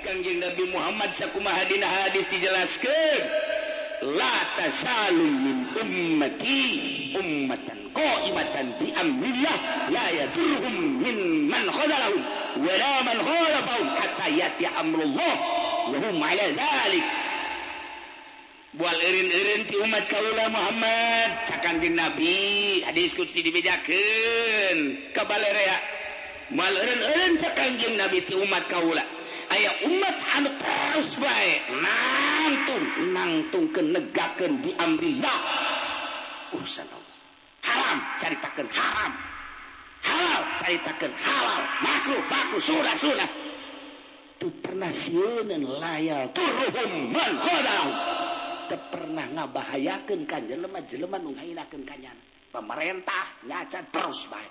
Kangjeng Nabi Muhammad sakumaha dina hadis dijelaskeun la tazalu min ummati ummatan qa'imatan bi amrillah la yadurruhum min man khazalahum wa la man khalafahum hatta yati amrullah wa hum ala dzalik. Bual eureun-eureun ti umat kaula Muhammad cak Kangjeng Nabi hadis qudsi dibejakeun ka balerea. Moal eureun-eureun cak Kangjeng Nabi ti umat kaula aya umat anu terus bae nangtungkeun negakeun bi amrillah urusan Allah. Haram caritakeun haram, halal caritakeun halal, makruh makruh, sunah sunah. Teu pernah sieuneun layal turhum man khadau, teu pernah ngabahayakeun ka jelema-jelema nu ngahinakeun ka nyana. Pemerintah nyaca terus bae,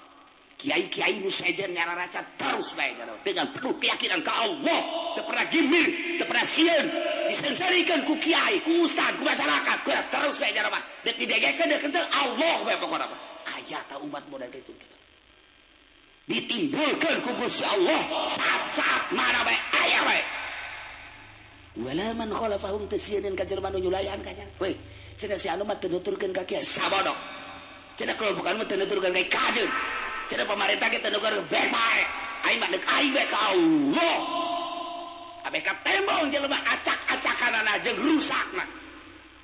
kiai-kiai nu sejen nyararaca terus bae dengan penuh keyakinan ka Allah, teu pernah gimir, teu pernah sieun disengsarikeun ku kiai, ku ustad, ku masyarakat, ku terus bae nyarama dek didegekeun dek kentel Allah bae pokona mah. Aya ta umat model kitu ditimbulkeun ku Gusti Allah saat-saat mana bae aya bae. Wala man khalafahum teu sieun ka jelema nu nyulayan ka nya. Weh, cenah si anu mah teu nuturkeun ka kiai sabodok. Cenah kelompok anu mah teu nuturkeun ka kajeun. Cenah pamarentah ge teu nuturkeun bek bae. Aing mah deuk aing bae ka Allah. Abe ka tembong jelema acak-acakanana jeung rusakna.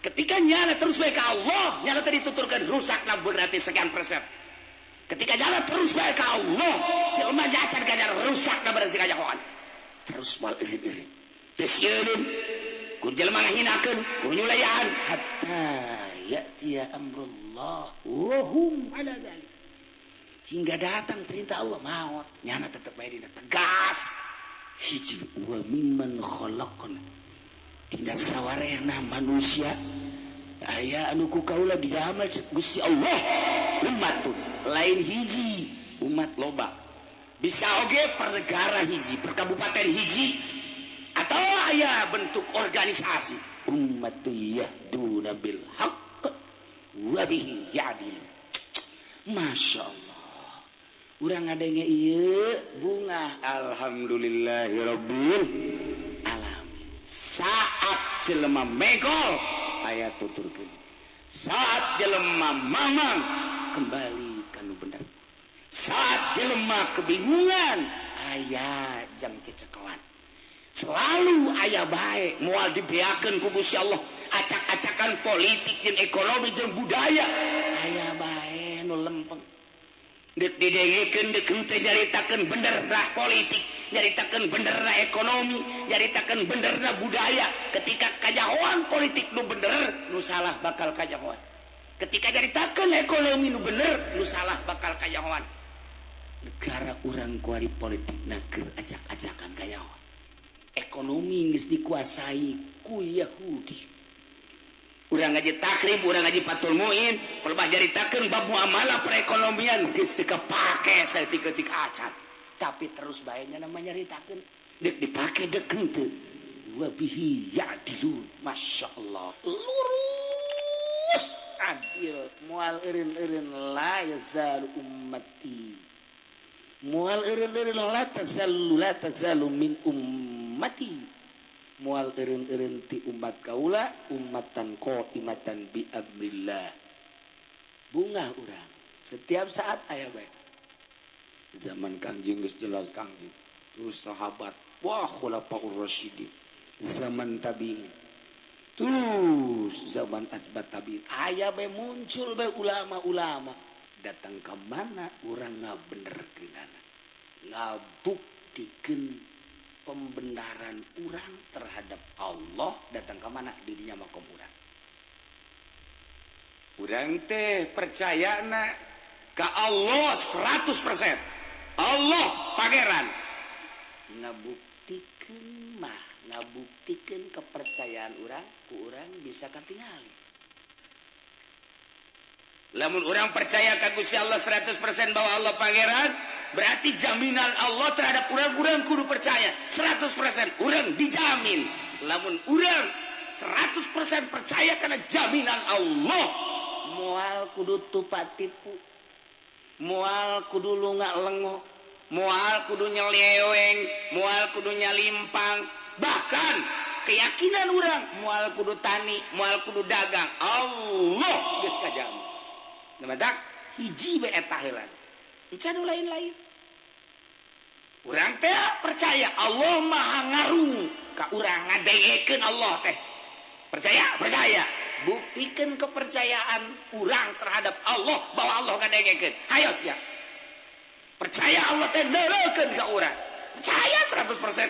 Ketika nyala terus bae ka Allah, nyala teh dituturkeun rusakna berarti sekian persen. Ketika nyala terus bae ka Allah, jelema nyacan gajar rusakna berarti kajahoan. Terus mal eureun-eureun. Teu sieun ku jelema ngahinakeun, ku nyulayan hatta ya'tiya amrullah wa hum ala dzalik. Hingga datang perintah Allah maot, nyana tetep bae dina tegas. Hiji wa mimman khalaqna. Tina sawarehna manusia aya anu ku kaula didamel Gusti Allah umatun lain hiji, umat loba. Bisa oge per negara hiji, per kabupaten hiji, atau aya bentuk organisasi ummatu yahduna bil haqq wa bihi ya'dil. Masya Allah, urang ngadenge ieu bunga alhamdulillahirabbil alamin. Saat jelema megol aya tuturkeun, saat jelema mamang kembali ka nu bener, saat jelema kebingungan aya jang cecekelan. Selalu aya bae moal dibeakeun ku Gusti Allah. Acak-acakan politik jeung ekonomi jeung budaya aya bae nu lempeng. Deuk didengekeun deuk henteu nyaritakeun benerna politik, nyaritakeun benerna ekonomi, nyaritakeun benerna budaya. Ketika kajahoan politik nu bener, nu salah bakal kajahoan. Ketika nyaritakeun ekonomi nu bener, nu salah bakal kajahoan. Negara urang kuari politikna keur acak-acakan kajahoan. Ekonomi geus dikuasai ku Yahudi. Urang ngaji Takrib, urang ngaji Fathul Muin, pelebah nyaritakeun bab muamalah perekonomian geus teu kapake saeutik-eutik acan. Tapi terus bae nya namanya nyaritakeun, deuk dipake deuk henteu. Wa bihi ya'dilun. Masya Allah. Lurus adil, moal eureun-eureun la yazalu ummati. Moal eureun-eureun la tazalu la tazalu min ummati. Moal eureun-eureun ti umat kaula ummatan qa'imatan bi amrillah. Bungah urang setiap saat aya bae. Zaman Kangjeng geus jelas Kangjeng. Terus sahabat, wah khulafaur rasyidin, zaman tabi'in, terus zaman asbat tabi'in, aya bae muncul bae ulama-ulama. Datang ka mana urang ngabenerkeunana, ngabuktikeun pembenaran urang terhadap Allah. Datang ke mana dirinya makom urang. Urang teh percayana ka Allah 100%. Allah pangeran. Ngabuktikeun mah, ngabuktikeun kepercayaan urang ku urang bisa katingali. Lamun urang percaya ka Gusti Allah 100% bahwa Allah pangeran, berarti jaminan Allah terhadap urang-urang kudu percaya 100% urang dijamin. Lamun urang 100% percaya karena jaminan Allah, moal kudu tupat tipu, moal kudu lunga lengo, moal kudu nyeleweng, moal kudu nyalimpang, Bahkan keyakinan urang moal kudu tani, moal kudu dagang, Allah geus kajamu. Namadak hiji we eta heula. Encan lain-lain. Urang teh percaya Allah maha ngarungu ka urang, ngadengekeun Allah teh. Percaya, percaya. Buktikan kepercayaan urang terhadap Allah bahwa Allah ngadengekeun. Hayo sia. Percaya Allah teh neuleukeun ka urang. Percaya 100%.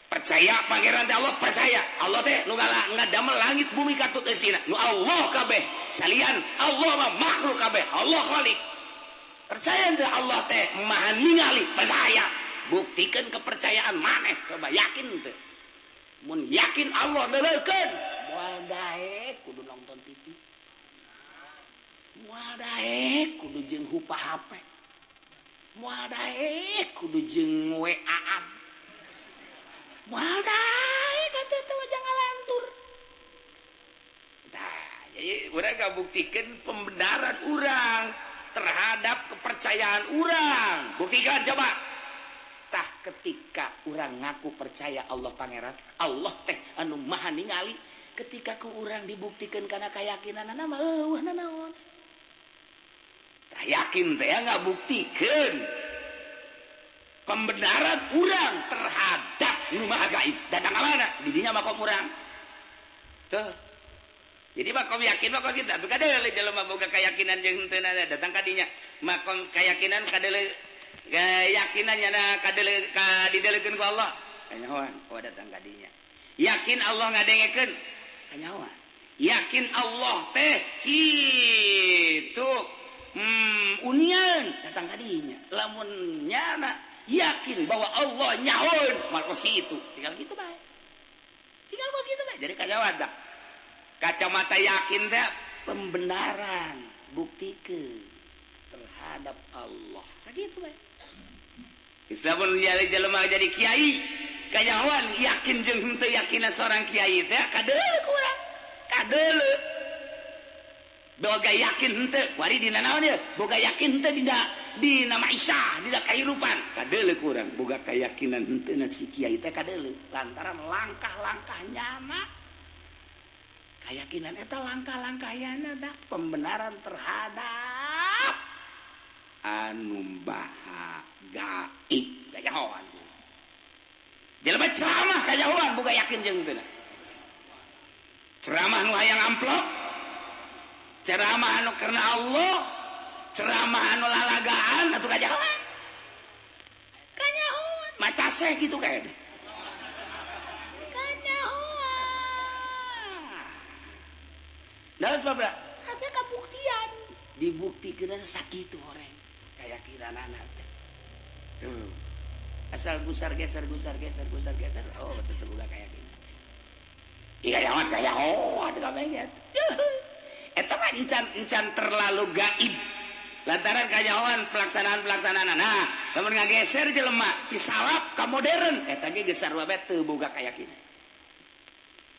Percaya pangeran teh Allah, percaya. Allah teh nu ngadamel langit bumi katut eusina. Nu Allah kabeh. Salian Allah mah makhluk kabeh. Allah khalik. Percaya teh Allah teh maha ningali, percaya. Buktikan kepercayaan maneh, coba yakin teh. Mun yakin Allah neuleukeun, moal daek kudu nonton TV. Moal daek kudu jeung hupa HP. Moal daek kudu jeung WA-an. Moal daek atuh teh jangan lantur. Tah, jadi urang ngabuktikeun pembenaran urang terhadap kepercayaan urang. Buktikan coba. Tah ketika urang ngaku percaya Allah pangeran, Allah teh anu maha ningali, ketika ku urang dibuktikan karena keyakinanana mah eueuh nanaon. Tah yakin teh ngabuktikeun pembenaran urang terhadap nu maha gaib. Datang ka mana? Di dinya makom urang. Tuh. Jadi makom yakin makom kita tuh kadeule jelema boga keyakinan jeung henteu datang ka dinya. Makom keyakinan kadeule keyakinan nyana kadeule ka didelekeun ku Allah. Kanyahoan, oh datang ka dinya. Yakin Allah ngadengekeun. Kanyahoan. Yakin Allah teh kitu. Unian datang ka dinya. Lamun nyana yakin bahwa Allah nyahoeun, mal kos kitu. Tinggal kitu bae. Tinggal kos kitu bae. Jadi kanyahoan dah. Kacamata yakin teh pembenaran buktikeun terhadap Allah. Sakitu bae. Islam pun jelema jadi kiai, kanyahoan yakin jeung henteu yakinna seorang kiai teh kadeuleu ku urang. Kadeuleu. Boga yakin henteu, kuari dina naon ieu? Boga yakin henteu dina maisha, dina kahirupan. Kadeuleu ku urang, boga keyakinan henteu na si kiai teh kadeuleu lantaran langkah-langkah nyana. Keyakinan eta langkah-langkah yana dah pembenaran terhadap anu maha gaib kanyahoan. Jelema ceramah kanyahoan boga yakin jeung teu. Ceramah nu hayang amplop, ceramah anu karena Allah, ceramah anu lalagaan atuh kanyahoan. Kanyahoan maca seh kitu kae. Dalam sebab saya kabuktian dibuktikan sakitu orang keyakinan anak tuh asal gusar geser gusar geser gusar geser oh betul buka kayak gini iya kayak kayak oh ada kayak gitu eta mah encan terlalu gaib lantaran kanyahoan pelaksanaan nah lamun ngageser jelema ti salaf ka modern eta ge geus sarua bae teu boga keyakinan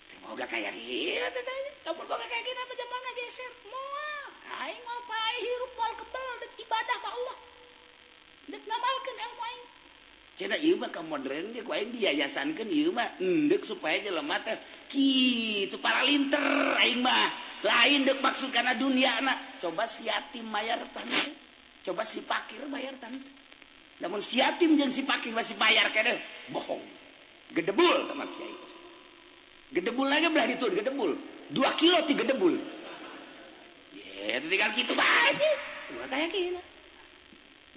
teu boga keyakinan teh. Lamun boga keyakinan mah jamal ngageser moal aing moal pae hirup moal kebal deuk ibadah ka Allah deuk ngamalkeun ilmu aing cenah ieu mah ka modern ge ku aing diyayasankeun ieu mah endek supaya jelema teh kitu paralinter aing mah lain deuk maksud kana duniana. Coba si yatim bayar tante, coba si fakir bayar tante. Lamun si yatim jeung si fakir masih bayar keneh bohong gedebul sama kiai gedebul lagi belah ditu gedebul 2 kilo 3 debul. Ya itu tinggal gitu bae sih. Gua kayak gini.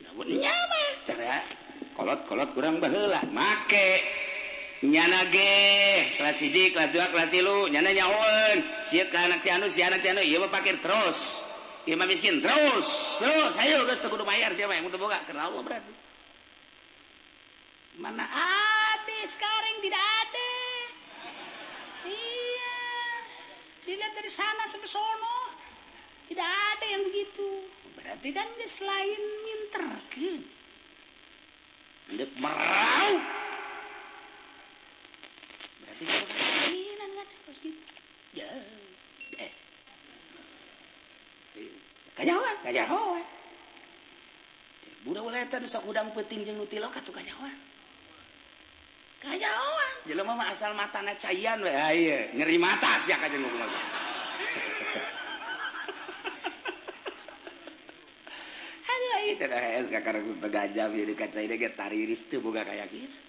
Namun nya mah cara kolot-kolot kurang baheula make nyana ge kelas 1, kelas 2, kelas 3 nyana nyahoeun sia ka anak si anu si anak si anu ieu mah fakir terus. Ieu mah miskin terus. Terus ayo geus teu kudu bayar sia mah yang teu boga karena Allah berarti. Mana ada sekarang tidak ada. Iya. Dilihat dari sana sampai sono tidak ada yang begitu. Berarti kan geus lain minterkeun. Endek meraup. Berarti keyakinan kan harus gitu. Ya. Kanyahoan, kanyahoan. Budak ulah eta nu sok hudang peuting jeung nu tilok atuh kanyahoan. Kanyahoan. Jelema mah asal matana caian we. Ah ieu nyeri mata sia ka jeung kumaha. Aduh ieu cenah hees ka karek setengah jam ieu ka cai ge tariris teu boga kayakinan.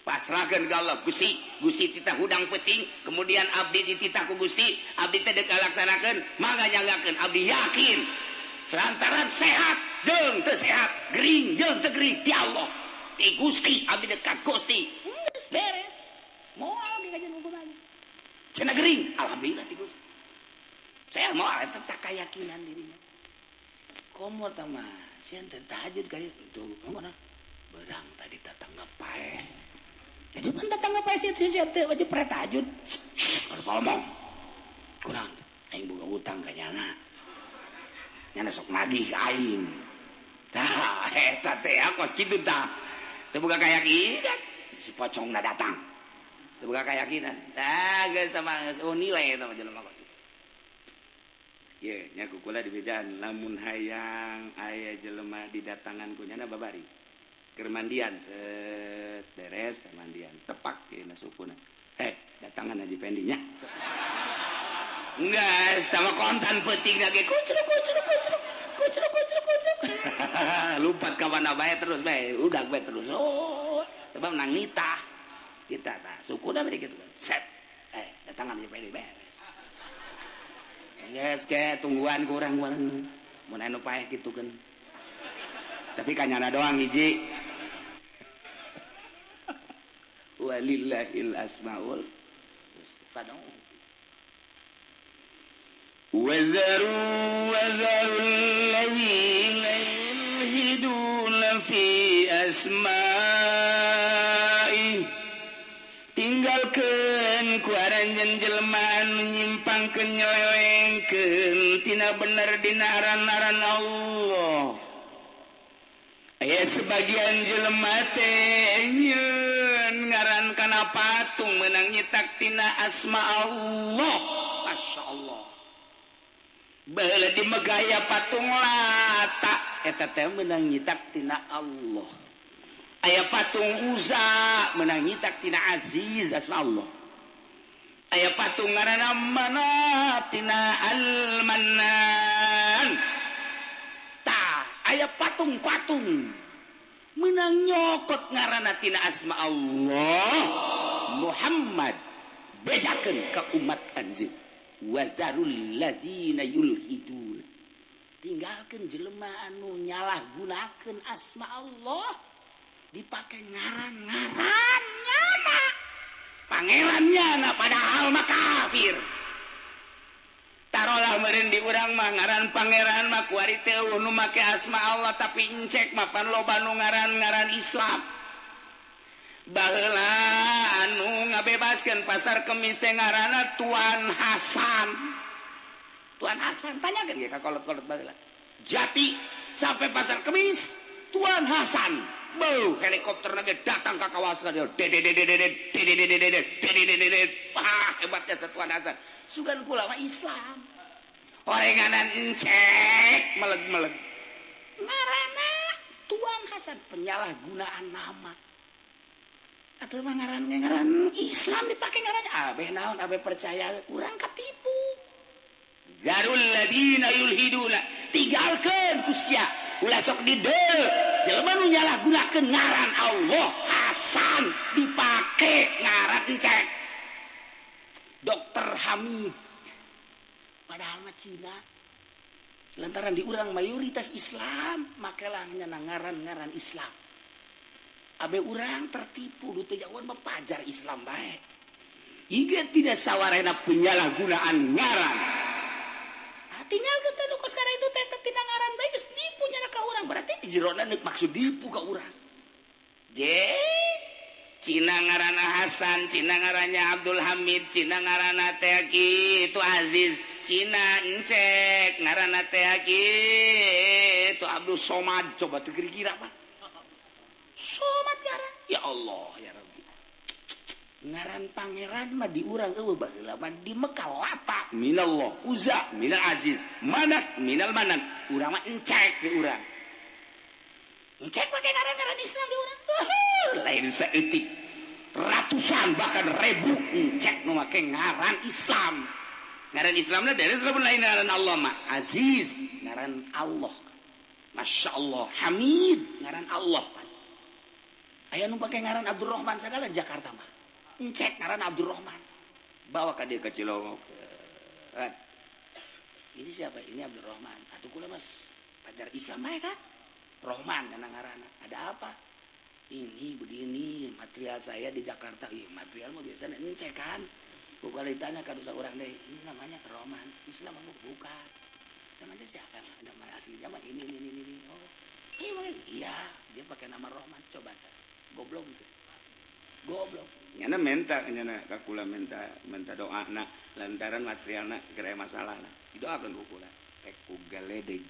Pasrahkeun ka Allah, Gusti, Gusti titah hudang peuting, kemudian abdi dititah ku Gusti, abdi teh deuk ngalaksanakeun, mangga nyanggakeun, abdi yakin. Selantaran sehat jeung teu sehat, gering jeung teu gering ti Allah, ti Gusti, abdi deuk ka Gusti. Geus beres. Moal ge kajian hukum aja. Cenah gering, alhamdulillah ti Gusti. Saya moal eta tak keyakinan dirinya. Komo tah mah, sieun teh tahajud ka ditu, mana? Berang tadi tatangga paeh. Jadi kan tetangga paeh sieun sieun teh wajib pre tahajud. Kudu ngomong. Kurang aing boga utang ka nyana. Nyana sok nagih ka aing. Tah eta teh kos kitu tah. Teu boga keyakinan si pocongna datang. Teu boga keyakinan. Tah geus tah mah geus nilai eta mah jelema kos kitu. Ye nya ku kula dibejaan lamun hayang aya jelema didatangan ku nyana babari. Keur mandian set beres teh mandian tepak ieu na sukuna. Heh, datangan Haji Pendi nya. Geus tah mah kontan peuting ge kucruk kucruk kucruk kucruk kucruk kucruk. Lumpat ka mana bae terus bae, udag bae terus. Oh, sebab nang nitah. Kita tah sukuna bade kitu. Set. Datangan Haji Pendi beres. Geus ge tungguan ku urang mun anu paeh kitu keun. Tapi kanyana doang hiji. Walillahil asmaul husna. Wazaru wazarul ladzina yulhiduna fi asma'i. Tinggalkeun ku aranjeun jelema nu nyimpangkeun nyelewengkeun tina bener dina aran-aran Allah. Aya sebagian jelema teh nyieun ngaran kana patung meunang nyitak tina asma Allah. Masya Allah. Baheula di megaya patung Lata eta teh meunang nyitak tina Allah. Aya patung Uza meunang nyitak tina Aziz asma Allah. Aya patung ngaranna Manat tina Al-Mannan. Tah aya patung-patung meunang nyokot ngaranna tina asma Allah. Muhammad bejakeun ka umat anjeun. Wazarul ladzina yulhidun. Tinggalkeun jelema anu nyalahgunakeun asma Allah dipake ngaran-ngaran nyana pangeran nyana padahal mah kafir. Tarolah meureun di urang mah ngaran pangeran mah kuari teh eueuh nu make asma Allah tapi encek mah pan loba nu ngaran-ngaran Islam. Baheula anu ngabebaskeun pasar Kemis teh ngaranna Tuan Hasan. Tuan Hasan tanyakeun ge ka kolot-kolot baheula. Jati sampai pasar Kemis Tuan Hasan. Beuh helikopterna ge datang ka kawasan dia. Dededededed dededededed dededededed. Wah hebatnya sa Tuan Hasan. Sugan kula mah Islam. Orenganan encek meleg-meleg. Ngaranna Tuan Hasan penyalahgunaan nama. Atau mah ngaran Islam dipakai ngarannya abeh naon abeh percaya urang katipu. Zarul ladzina yulhiduna, tinggalkeun ku sia ulah sok dideul jelema nu nyalahgunakeun ngaran Allah Hasan dipake ngaran encek Dokter Hamid padahal mah Cina. Lantaran di urang mayoritas Islam makelah nya ngaran-ngaran Islam. Abe urang tertipu du teu jauhan mah pajar Islam bae. Ieu tidak sawarena penyalahgunaan ngaran. Ah tinggal teh nu kos kana itu teh tina ngaran bae geus nipu nya ka urang berarti di jerona neuk maksud dipu ka urang. Je Cina ngaranna Hasan, Cina ngarannya Abdul Hamid, Cina ngaranna teh kitu Aziz, Cina encek ngaranna teh kitu Abdul Somad. Coba teu kira-kira mah. Somat ngaran ya Allah ya Rabbi. Ngaran pangeran mah di urang eueuh baheula mah di Mekah Lata minallah, Uza minal Aziz, Manat minal Manan. Urang mah encek di urang. Encek pake ngaran-ngaran Islam di urang. Lain saeutik. Ratusan bahkan ribu cek nu make ngaran Islam. Ngaran Islamna beres lamun lain ngaran Allah mah. Aziz ngaran Allah. Masya Allah. Hamid ngaran Allah pan. Aya nu pake ngaran Abdurrahman sagala di Jakarta mah. Encek ngaran Abdurrahman. Bawa ka dieu ka Cilongok. Ini siapa? Ini Abdurrahman. Atuh kula mas pacar Islam bae kan? Rohman kana ngaranna. Ada apa? Ini begini material saya di Jakarta. Ih, material mah biasanya encek kan. Bukan ditanya ka dosa urang deui. Ini namanya Rohman. Islam apa bukan? Namanya siapa? Nama aslinya mah ini. Oh. Iya, dia pakai nama Rohman. Coba teh. Goblok teh. Goblok. Nyana menta nyana ka kula menta doana lantaran materialna keur aya masalahna. Didoakeun ku kula. Tek ku galedeg.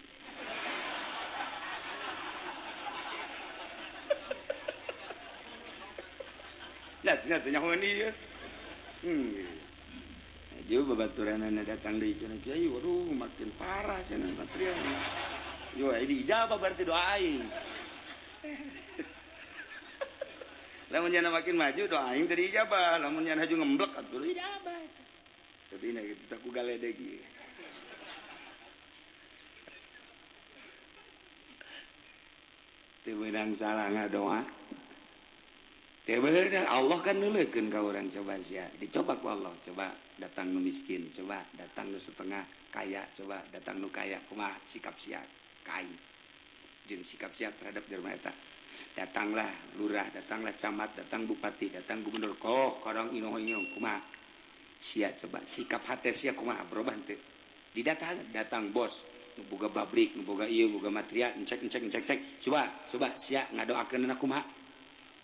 Nya teh nyahoan ieu. Jauh babaturanana datang deui cenah kiai, waduh makin parah cenah materialna. Yo diijabah berarti doa aing. Lamun nyana makin maju doa aing teu diijabah, lamun nyana haju ngemblek atuh diijabah. Tapi ina kitu teh ku galedeg ieu. Teu meunang salah ngadoa. Teu bener Allah kan neuleukeun ka urang coba sia. Dicoba ku Allah, coba datang nu miskin, coba datang nu setengah kaya, coba datang nu kaya kumaha sikap sia ka aing. Jeung sikap sia terhadap jelema eta. Datanglah lurah, datanglah camat, datang bupati, datang gubernur, kok kadang inoh-inoh kumaha sia coba sikap hate sia kumaha berubah teu. Didatang datang bos nu boga pabrik, nu boga ieu, boga material, encek encek cek. Coba coba sia ngadoakeunna kumaha.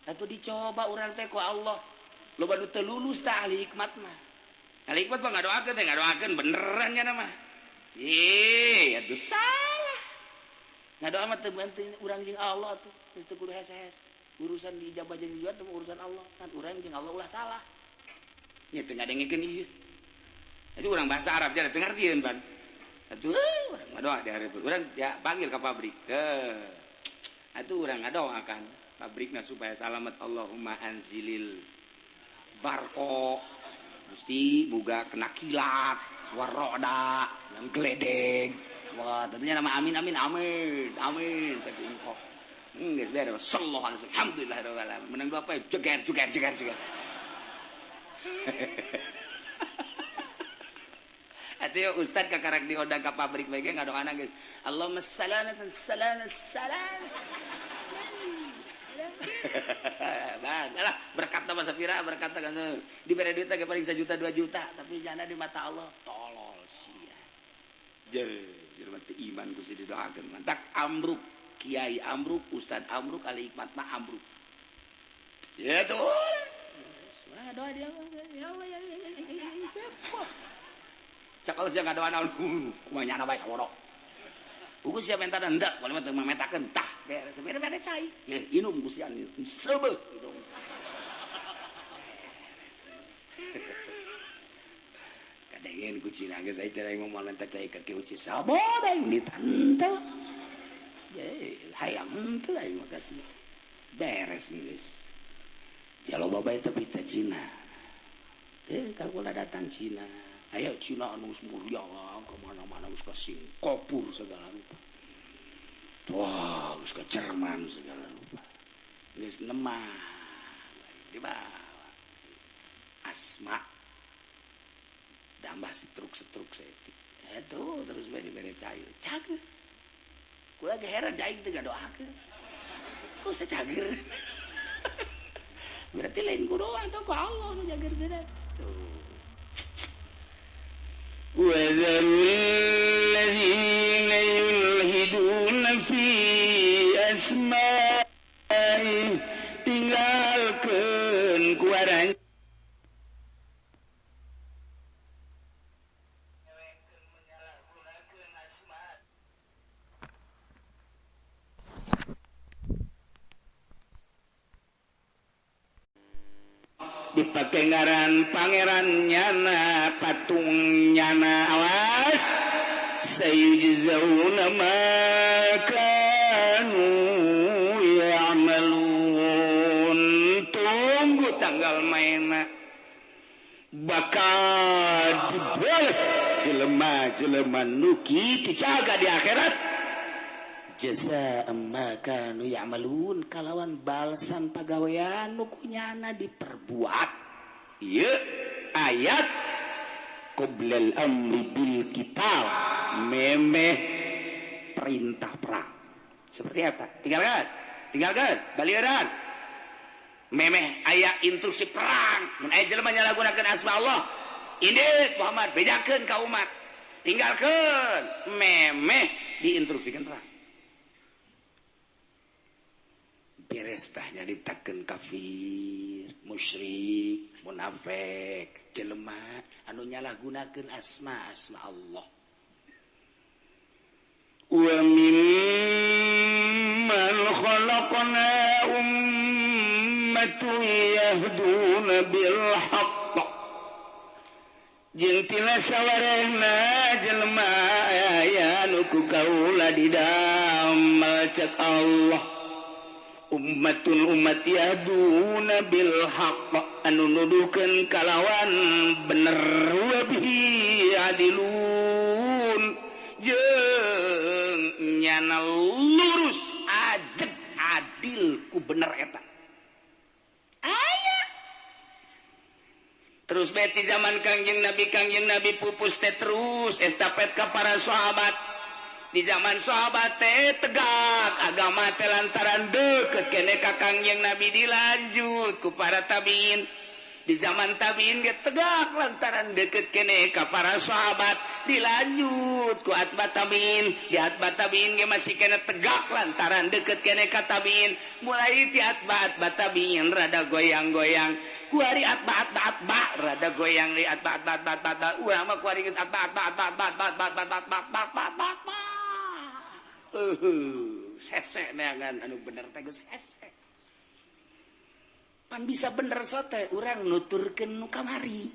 Atuh dicoba urang teh ku Allah. Loba nu teu lulus tah ahli hikmat mah. Ahli hikmat mah ngadoakeun teh ngadoakeun beneran nya mah. Ih, atuh salah. Ngadoa mah teu bantu urang jeung Allah atuh. Geus teu kudu hese-hese. Urusan diijabah jeung dijual teh urusan Allah. Kan urang jeung Allah ulah salah. Nya teu ngadengekeun ieu. Itu urang bahasa Arab jadi teu ngartieun pan. Atuh urang ngadoa di hareupeun. Urang dia panggil ka pabrik. Teu. Atuh urang ngadoa kan pabrikna supaya salamet. Allahumma anzilil barko. Gusti boga kena kilat, waroda, yang geledeg. Wah, tentunya nama amin amin amin amin saking kok. Geus beres. Sallallahu alaihi wasallam. Alhamdulillah rabbil alamin. Menang dua apa? Jeger jeger jeger jeger. Atuh ustad kakarak diundang ka pabrik bae ge ngadoana geus. Allahumma salamatan salam salam. Bang, alah berkat mah sapira berkat kan dibere duit ge paling 1 juta 2 juta tapi jana di mata Allah tolol sia. Je, jelema teu iman ku si didoakeun mantak amruk kiai amruk ustad amruk ahli hikmat mah amruk. Ya tuh. Wah, doa dia ya Allah ya. Cak kalau sia ngadoa naon kumaha nyana bae sawono. Buku sia menta hendak, boleh mah teu memetakeun tah. Beres bere cai. Ya inum ku sia seubeuh inum. Kadengen ku Cina geus aya cara ngomong menta cai ka kieu uci sabodo aing ditante. Ye, hayang henteu aing mah kasih. Beres geus. Jalo babai tapi teh Cina. Kakula datang Cina. Ayo Cina anu geus mulia ke mana-mana geus ka Singapura segala rupa. Wah, geus ka Jerman segala rupa. Geus nemah dibawa. Asma tambah setruk-setruk setik. Eta terus bae dibere cair. Cager. Kula ge heran aing teu ngadoakeun. Kok bisa cager? Berarti lain ku doang tuh ku Allah nu jager-geura. Tuh. Wa zarul ladzina yulhiduna fi asma'i tinggalkeun ku aran dipakai ngaran pangeran nyana patung nyana awas sayujzauna ma kanu ya'malun. Tunggu tanggal maena bakal dibales jelema-jelema nu kitu jaga di akhirat jaza ma kanu ya'malun kalawan balasan pagawean nu kunyana diperbuat. Ieu ayat qoblal amri bil qital memeh perintah perang seperti apa? Tinggalkan balieuran memeh aya instruksi perang mun aya jelema nyalahgunakeun asma Allah indit Muhammad bejakeun ka umat tinggalkeun memeh diinstruksikan perang beres tah nyaritakeun kafir musyrik munafik jelema anu nyalahgunakeun asma-asma Allah. Wa mimman khalaqna ummatun yahduna bil haqq jeung tina sawarehna jelema aya nu ku kaula didamel cek Allah ummatun umat yahduna bil haqq anu nuduhkeun kalawan bener wa bihi adilun jeung nyana lurus ajeg adil ku bener eta aya. Terus beti zaman Kangjeng Nabi pupus teh terus estafet ka para sahabat. Di zaman sahabat teh tegak agama teh lantaran deket kene ka Kangjeng Nabi dilanjut ku para tabiin. Di zaman tabiin ge tegak lantaran deket kene ka para sahabat dilanjut ku atba tabiin. Di atba tabiin ge masih kene tegak lantaran deket kene ka tabiin. Mulai ti atba tabiin rada goyang-goyang. Kuari atba atba atba rada goyang di atba atba atba atba. Urang mah kuari geus atba atba atba atba atba atba atba atba atba atba atba. Sese neangan anu bener teh geus hese. Pan bisa bener sote urang nuturkeun nu kamari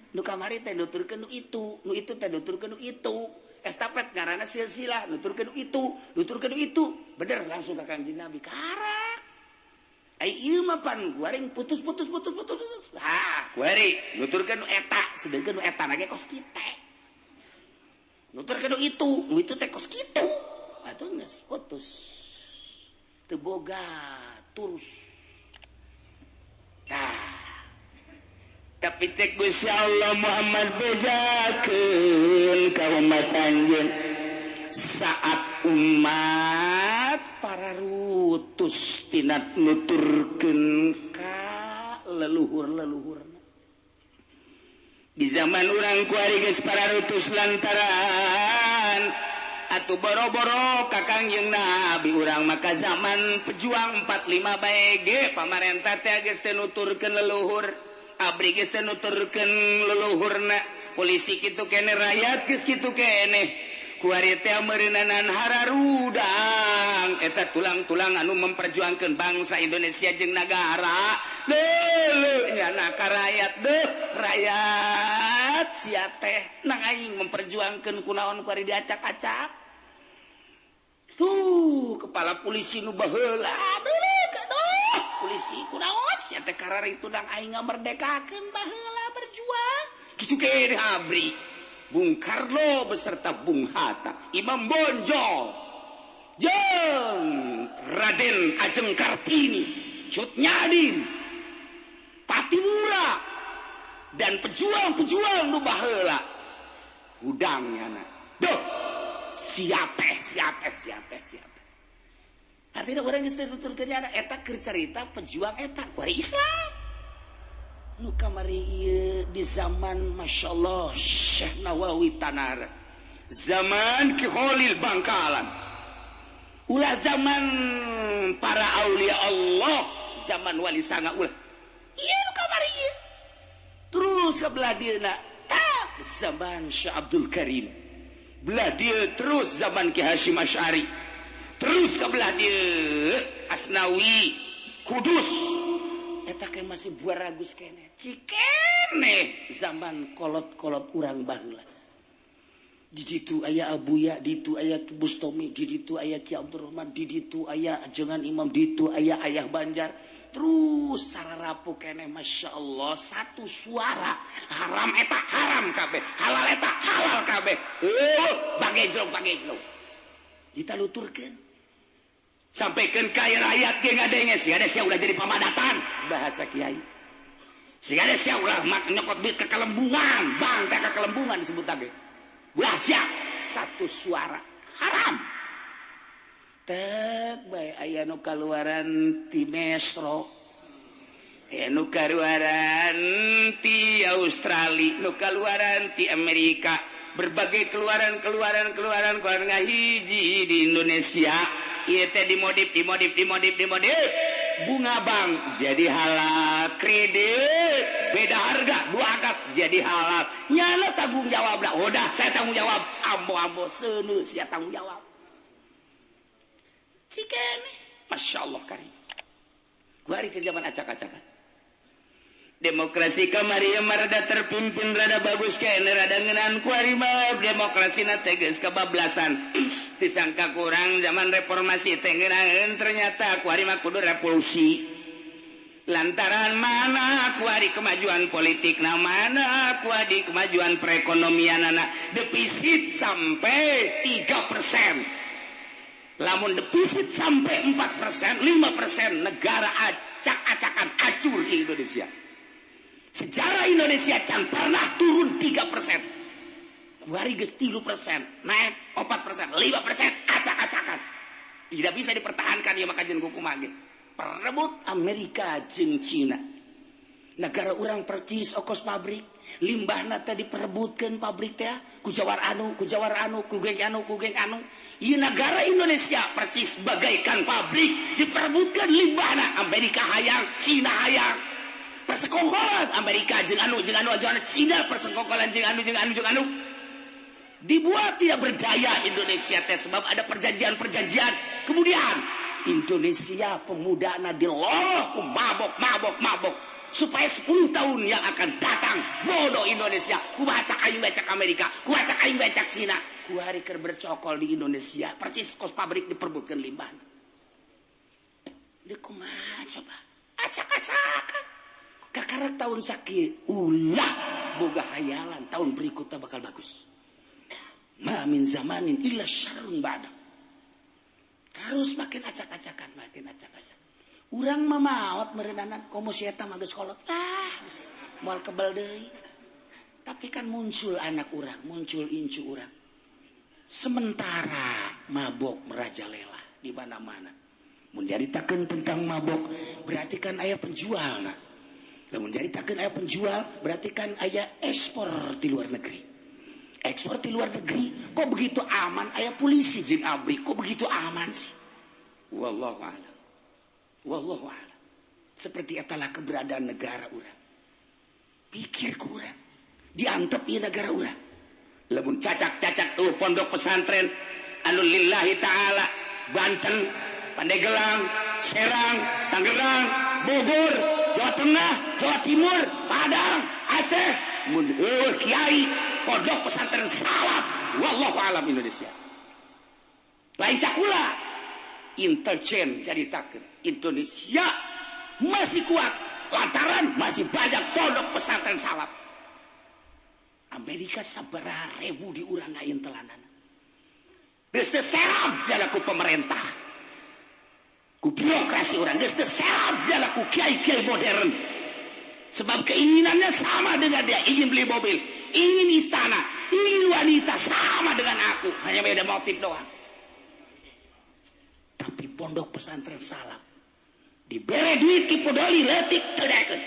teh nuturkeun nu itu teh nuturkeun nu itu. Estafet ngaranna silsilah nuturkeun nu itu, nuturkeun nu itu. Bener langsung ka Kangjeng Nabi karak. Ai ieu mah pan guaring putus putus putus putus putus. Ha, kuari nuturkeun nu eta, sedengkeun nu eta na ge kos kitu. Nuturkeun nu itu teh kos kitu. Atuh geus putus. Teu boga terus. Tah. Tapi cek Gusti Allah Muhammad bejakeun ka umat anjeun saat umat para rutus tina nuturkeun ka leluhur-leluhurna. Di zaman urang kuari geus para rutus lantaran atuh boro-boro ka Kangjeng Nabi urang maka zaman pejuang 45 bae ge pamarentah teh geus teu nuturkeun leluhur, abri geus teu nuturkeun leluhurna, polisi kitu kene, rakyat geus kitu kene. Kuari teh meureunana hararudang eta tulang-tulang anu memperjuangkeun bangsa Indonesia jeung nagara. Leuleuk nyana ka rakyat deuh, rakyat sia teh nang aing memperjuangkeun kunaon kuari diacak-acak. Tuh kepala polisi nu baheula, aduh aduh polisi kunaon sia teh kararitu nang aing ngamerdekakeun baheula berjuang. Kitu kene abri Bung Karno beserta Bung Hatta, Imam Bonjol, jeung Raden Ajeng Kartini, Cut Nyadin, Patimura, dan pejuang-pejuang nu baheula. Hudang nyana. Duh, siapa siapa siapa siapa. Artinya urang geus tuturkeun nyana eta keur carita pejuang eta kuari Islam. Nu kamari ieu di zaman masyaallah Syekh Nawawi Tanara, zaman Ki Khalil Bangkalan, ulah zaman para aulia Allah, zaman wali sanga ulah. Ieu nu kamari ieu. Terus ka belah dieuna tak zaman Syekh Abdul Karim. Belah dieu terus zaman Ki Hasyim Asy'ari. Terus ka belah dieu Asnawi Kudus. Eta ke masih buah ragus kene cikene zaman kolot-kolot urang baheula. Di ditu aya Abuya, di ditu aya Ki Bustomi, di ditu aya Ki Abdurrahman, di ditu aya Ajengan Imam, di ditu aya Ayah Banjar, Terus cara rapuh keneh Masya Allah satu suara haram eta haram kabeh, halal eta halal kabeh. Bagejlong bagejlong. Ditaluturkeun. Sampaikan kaya rakyat ge ngadenge sia sia ulah jadi pamadatan bahasa kiai. Sia sia ulah mak nyokot duit ke kelembungan, bang teh ke kelembungan disebut ge. Ulah sia satu suara haram. Tek bae aya nu kaluaran ti Mesro, aya nu kaluaran ti Australia, nu kaluaran ti Amerika, berbagai keluaran-keluaran keluaran keluaran ngahiji di Indonesia. Ieu teh dimodif dimodif dimodif dimodif bunga bank jadi halal, kredit beda harga dua akad jadi halal. Nyala tanggung jawab lah, udah saya tanggung jawab, ambo-ambo seuneu sia tanggung jawab. Cikene, Masya Allah karim. Gua hari ke zaman acak-acakan. Demokrasi kamari rada terpimpin rada bagus kene rada ngeunaan kuari mah demokrasi na teh geus kebablasan. Disangka kurang zaman reformasi teh ngeunaheun ternyata kuari mah kudu revolusi. Lantaran mana kuari kemajuan politik na mana kuari kemajuan perekonomianana defisit sampai 3%. Lamun defisit sampai 4%, 5% negara acak-acakan acur di Indonesia. Sejarah Indonesia can pernah turun 3%. Kuari geus 3%, naik 4%, 5% acak-acakan. Tidak bisa dipertahankan ya maka jeung kumaha ge. Perebut Amerika jeung Cina. Negara urang percis okos pabrik, limbahna teh diperebutkeun pabrik teh ku jawar anu, ku jawar anu, ku geng anu, ku geng anu. Ieu negara Indonesia percis bagaikan pabrik diperebutkeun limbahna Amerika hayang, Cina hayang. Persekongkolan Amerika jeung anu jeung anu jeung anu, Cina persekongkolan jeung anu jeung anu jeung anu. Dibuat tidak berdaya Indonesia teh sebab ada perjanjian-perjanjian. Kemudian Indonesia pemudana diloloh ku mabok mabok mabok supaya 10 tahun yang akan datang bodoh Indonesia ku bacak aing bacak Amerika, ku bacak aing bacak Cina. Ku hari keur bercokol di Indonesia persis kos pabrik diperbutkeun limbahna. Deuk kumaha coba? Acak-acakan. Kakarak tahun sakieu ulah boga hayalan tahun berikutnya bakal bagus. Ma min zamanin illa syarrun ba'da. Terus makin acak-acakan, makin acak-acakan. Urang mah maot meureunana komo si eta mah geus kolot lah, moal kebel deui. Tapi kan muncul anak urang, muncul incu urang. Sementara mabok merajalela di mana-mana. Mun nyaritakeun tentang mabok, berarti kan aya penjualna. Lamun nyaritakeun aya penjual, berarti kan aya ekspor di luar negeri. Ekspor di luar negeri, kok begitu aman? Aya polisi jeung ABRI, kok begitu aman sih? Wallahu a'lam. Wallahu a'lam. Seperti etalah keberadaan negara urang. Pikir ku urang, diantep ieu negara urang. Lamun cacak-cacak tuh pondok pesantren anu lillahi ta'ala Banten, Pandeglang, Serang, Tangerang, Bogor, Jawa Tengah, Jawa Timur, Padang, Aceh, mun eueuh kiai pondok pesantren salaf, wallahu alam Indonesia. Lain cakula, intelijen jadi takeun. Indonesia masih kuat lantaran masih banyak pondok pesantren salaf. Amerika sabaraha ribu di urang ngaintelanan. Geus teu serab ku pemerintah. Ku birokrasi urang geus teu serab ku kiai-kiai modern. Sebab keinginannya sama dengan dia, ingin beli mobil, ingin istana, ingin wanita, sama dengan aku, hanya beda motif doang. Tapi pondok pesantren salaf dibere duit ki podoli leutik teu daekeun.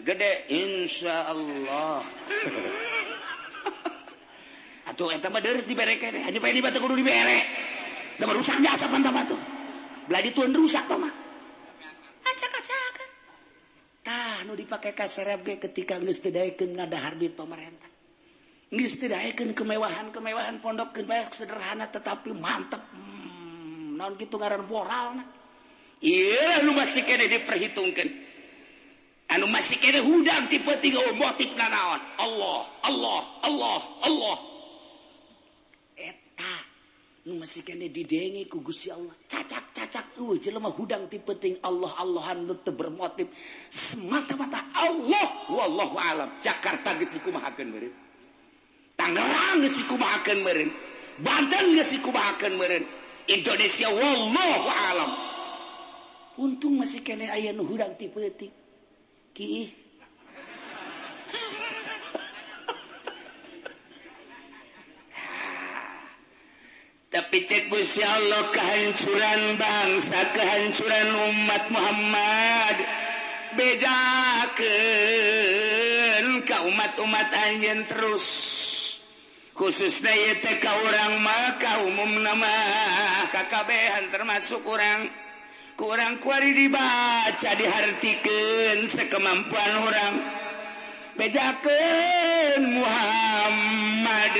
Gede insyaallah. Atuh eta mah deures dibere keneh, haji bae di batu kudu dibere. Da rusak jasa pan tah tuh. Belah dituan rusak tah mah. Acak-acakan. Tah nu dipake ka serep ge ketika geus teu daekeun ngadahar duit pemerintah. Geus teu daekeun kemewahan-kemewahan pondok keun bae sederhana tetapi mantep. Naon kitu ngaran moralna. Ieu nu masih keneh diperhitungkeun. Anu masih keneh hudang tipe 3 motif naon. Allah, Allah, Allah, Allah. Eta Nu masih kene didenge ku Gusti Allah. Cacak-cacak eueuh jelema hudang ti peuting Allah-Allahan nu teu bermotif semata-mata Allah wallahu alam. Jakarta geus dikumahakeun meureun. Tangerang geus dikumahakeun meureun. Banten geus dikumahakeun meureun. Indonesia wallahu alam. Untung masih kene aya nu hudang ti peuting. Ki tapi cek Gusti Allah kehancuran bangsa, kehancuran umat Muhammad bejakeun ka umat-umat anjeun terus, khususna ieu teh ka urang mah ka umumna mah kakabehan termasuk urang. Ku urang kuari dibaca dihartikeun sekemampuan urang, bejakeun Muhammad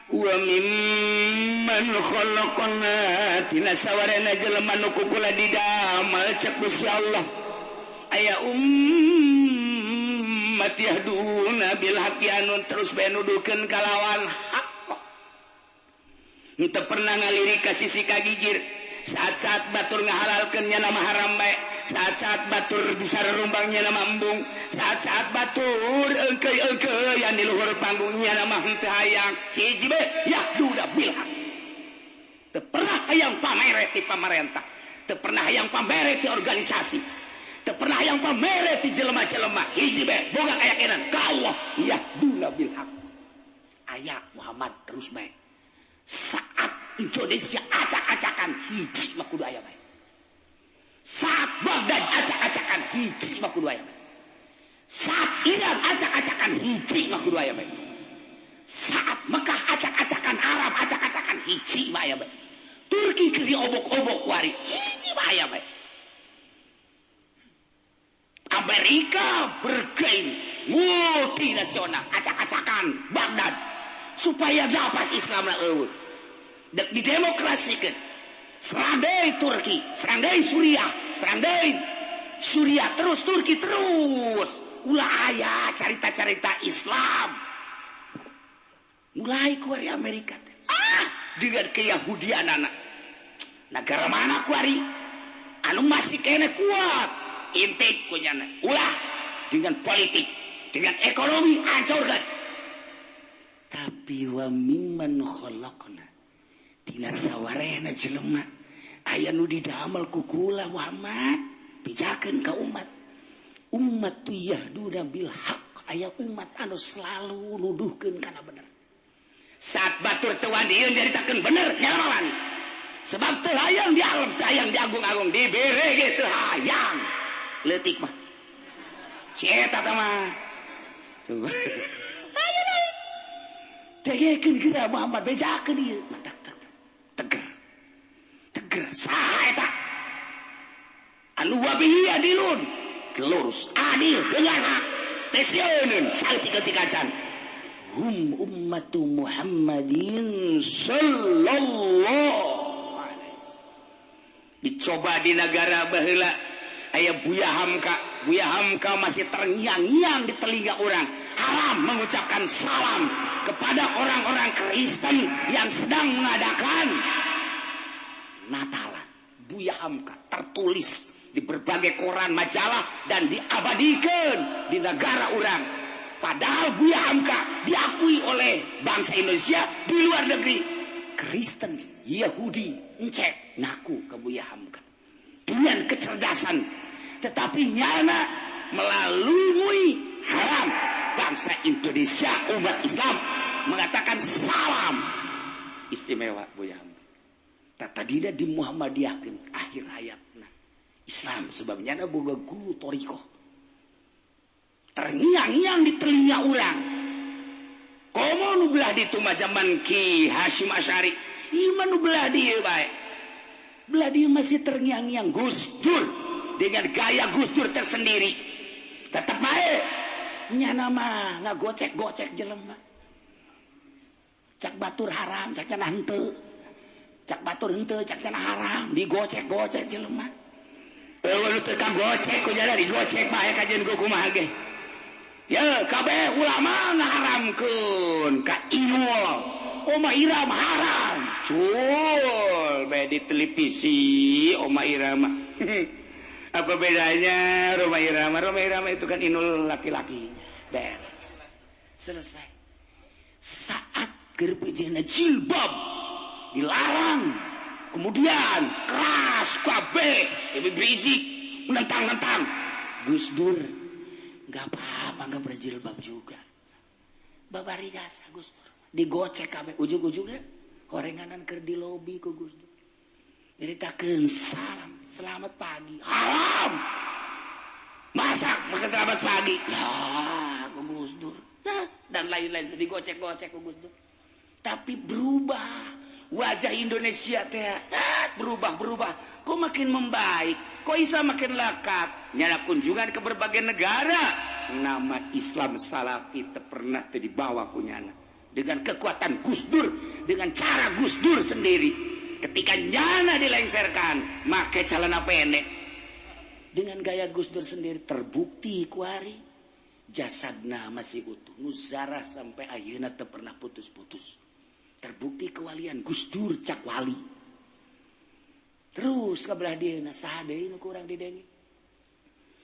wa mimman khalaqna tina sawarena jelema nu kukula didamel cek Gusti Allah aya ummat yahduna bil haqqi anu terus bae nuduhkeun kalawan hak. Henteu pernah ngaliri ka sisi kagigir. Saat-saat batur ngahalalkeun nya nama haram bae, saat-saat batur bisa rumbangnya nama embung, saat-saat batur engkeu-engkeuyan di luhur panggungnya nama henteu hayang. Hiji bae yahduda bil haq. Teu pernah hayang pamere ti pamarentah, teu pernah hayang pamere ti organisasi, teu pernah hayang pamere ti jelema-jelema. Hiji bae boga keyakinan ka Allah yahduna bil haq. Aya Muhammad terus bae. Saat Indonesia acak-acakan hiji mah kudu aya bae. Saat Baghdad acak-acakan hiji mah kudu aya bae. Saat Iran acak-acakan hiji mah kudu aya bae. Saat Mekah acak-acakan, Arab acak-acakan hiji mah aya bae. Turki keur diobok-obok wari hiji mah aya bae. Amerika bergeng multinasional acak-acakan Baghdad supaya napas Islam lah eueuh. Dek didemokrasikeun. Serang deui Turki, serang deui Suriah, serang deui Suriah terus, Turki terus. Ulah aya carita-carita Islam. Mulai kuari Amerika teh. Ah, dengan keyahudian anak. Negara mana kuari? Anu masih kene kuat. Intip kunyana. Ulah dengan politik, dengan ekonomi hancurkan. Tapi wa mimman khalaqna tina sawarehna jelema aya nu didamel ku kula Muhammad pijakeun ka umat. Umat tu yahduna bil haq, aya umat anu selalu nuduhkeun kana bener. Saat batur teu wani nyaritakeun bener nya wani. Sebab teu hayang di alam, teu hayang di agung-agung dibere ge teu hayang. Leutik mah. Si eta teh mah. Tuh. Ayo lain. Dengekeun geura Muhammad bejakeun ieu. Tak tak. Teger. Teger saha eta? Anu wabihi adilun. Lurus, adil dengan hak. Teu sieun saeutik-eutik acan. Hum ummatu Muhammadin sallallahu alaihi wasallam. Dicoba di negara baheula aya Buya Hamka. Buya Hamka masih terngiang-ngiang di telinga orang. Haram mengucapkan salam kepada orang-orang Kristen yang sedang mengadakan Natalan. Buya Hamka tertulis di berbagai koran, majalah, dan diabadikan di negara orang. Padahal Buya Hamka diakui oleh bangsa Indonesia di luar negeri. Kristen, Yahudi, encek ngaku ke Buya Hamka dengan kecerdasan, tetapi nyana melalui haram bangsa Indonesia umat Islam mengatakan salam istimewa Buya Hamka. Tadina di Muhammadiyahkeun akhir hayatna Islam sebabnya nyana boga guru thariqah terngiang-ngiang di telinga urang. Komo nu belah ditu mah zaman Ki Hasyim Asy'ari, ieu mah nu belah dieu bae. Belah dieu masih terngiang-ngiang Gus Dur dengan gaya Gus Dur tersendiri. Tetep bae nyana mah ngagocek-gocek jelema. Cak batur haram, cak cenah henteu. Cak batur henteu, cak cenah haram, digocek-gocek jelema. Eueuh nu teu kagocek ku jada digocek bae kajeun ku kumaha ge. Ya kabeh ulama ngaharamkeun ka Inul, Oma Irama haram. Cul, bae di televisi Oma Irama. Apa bedanya Roma Irama? Roma Irama itu kan Inul laki-laki. Beres. Selesai. Saat gerpejena jilbab dilarang, kemudian keras kabeh, lebih berisik, menentang-nentang. Gus Dur nggak apa-apa, nggak berjilbab juga. Babari jasa Gus Dur. Digocek kabeh ujung-ujungnya horenganan keur di lobi ku Gus Dur. Nyeritakeun salam, selamat pagi. Haram. Masak maka selamat pagi. Ya, ku Gus Dur. Dan lain-lain digocek-gocek ku Gus Dur. Tapi berubah wajah Indonesia teh berubah-berubah. Kok makin membaik, kok Islam makin lekat. Nyala kunjungan ke berbagai negara, nama Islam Salafi teu pernah teu dibawa ku nyana. Dengan kekuatan Gus Dur, dengan cara Gus Dur sendiri. Ketika nyana dilengserkan, make celana pendek. Dengan gaya Gus Dur sendiri terbukti kuari jasadna masih utuh. Nuzarah sampai ayeuna teu pernah putus-putus. Terbukti kewalian Gus Dur cak wali. Terus ka belah dieuna saha deui nu kurang didenge?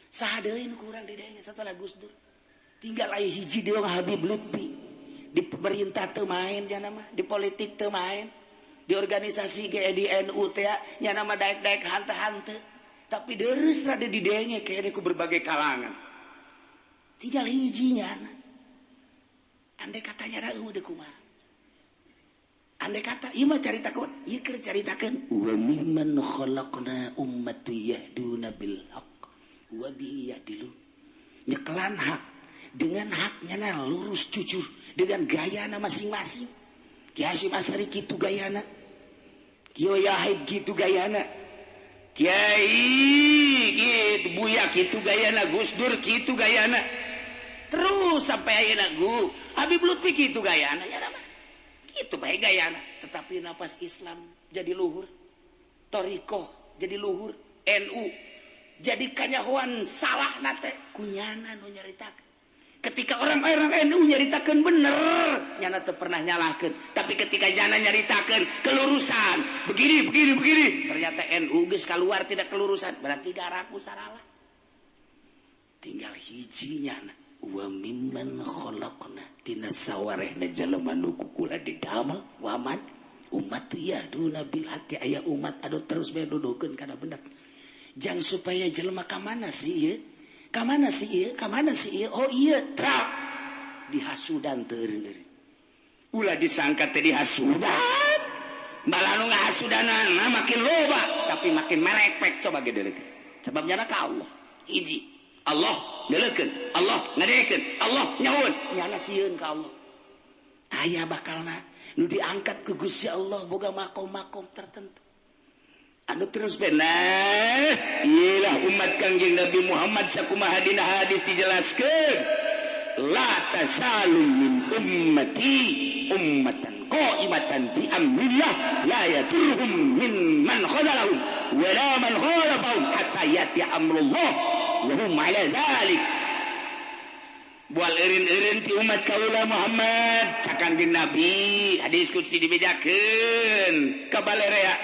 Saha deui nu kurang didenge setelah Gus Dur? Tinggal aya hiji deui Habib Lutfi. Di pemerintah teu main nya mah, di politik teu main, di organisasi ge di NU teh nya mah daek-daek hante-hante. Tapi deres rada didenge kene ku berbagai kalangan. Tinggal hiji nyana. Andai katanya eueuh deui kumaha? Andai kata, ieu mah caritakeun, ieu keur caritakeun wa mimman khalaqna ummatu yahduna bil haqq wa bihi yahdilun. Nyekelan hak dengan haknya na lurus jujur dengan gayana masing-masing. Ki Hasyim Asy'ari kitu gayana. Kiai Yahid kitu gayana. Kiai kitu Buya kitu gayana, Gus Dur kitu gayana. Terus sampai ayeuna gu Habib Lutfi kitu gayana nya mah. Itu baik gayana, tetapi napas Islam jadi luhur, torikoh jadi luhur, NU jadi kanyahoan salah nate kunyana nu nyaritakeun. Ketika orang-orang NU nyaritakeun bener, nyana teu pernah nyalahkeun. Tapi ketika nyana nyaritakeun kelurusan, begini begini begini, ternyata NU geus keluar tidak kelurusan, berarti garaku saralah. Tinggal hiji nyana. Wa mimman khalaqna tina sawarehna jelema nu kukula didamel waman umat yahduna bil haqqi aya umat anu terus bae nuduhkeun kana bener jang supaya jelema ka mana sih ieu ka mana sih ieu ka mana sih ieu oh ieu tra dihasudan teu eureun ulah disangka teh dihasudan malah nu ngahasudanana makin loba tapi makin merekpek coba ge deuleukeun sebab nyana ka Allah hiji Allah ngeleukeun, Allah ngadekeun, Allah nyaun, nyana sieun ka Allah. Aya bakalna nu diangkat ku Gusti Allah boga makom-makom tertentu. Anu terus bener, iyalah umat Kangjeng Nabi Muhammad sakumaha dina hadis dijelaskeun. La tazalu min ummati ummatan qa'imatan bi amrillah la yadurruhum min man khazalahum wa la man khalafahum hatta yati amrullah. Wahum ala dzalik. Bual eureun-eureun ti umat kaula Muhammad cak Kangjeng Nabi hadis qudsi dibejakeun ka balerea.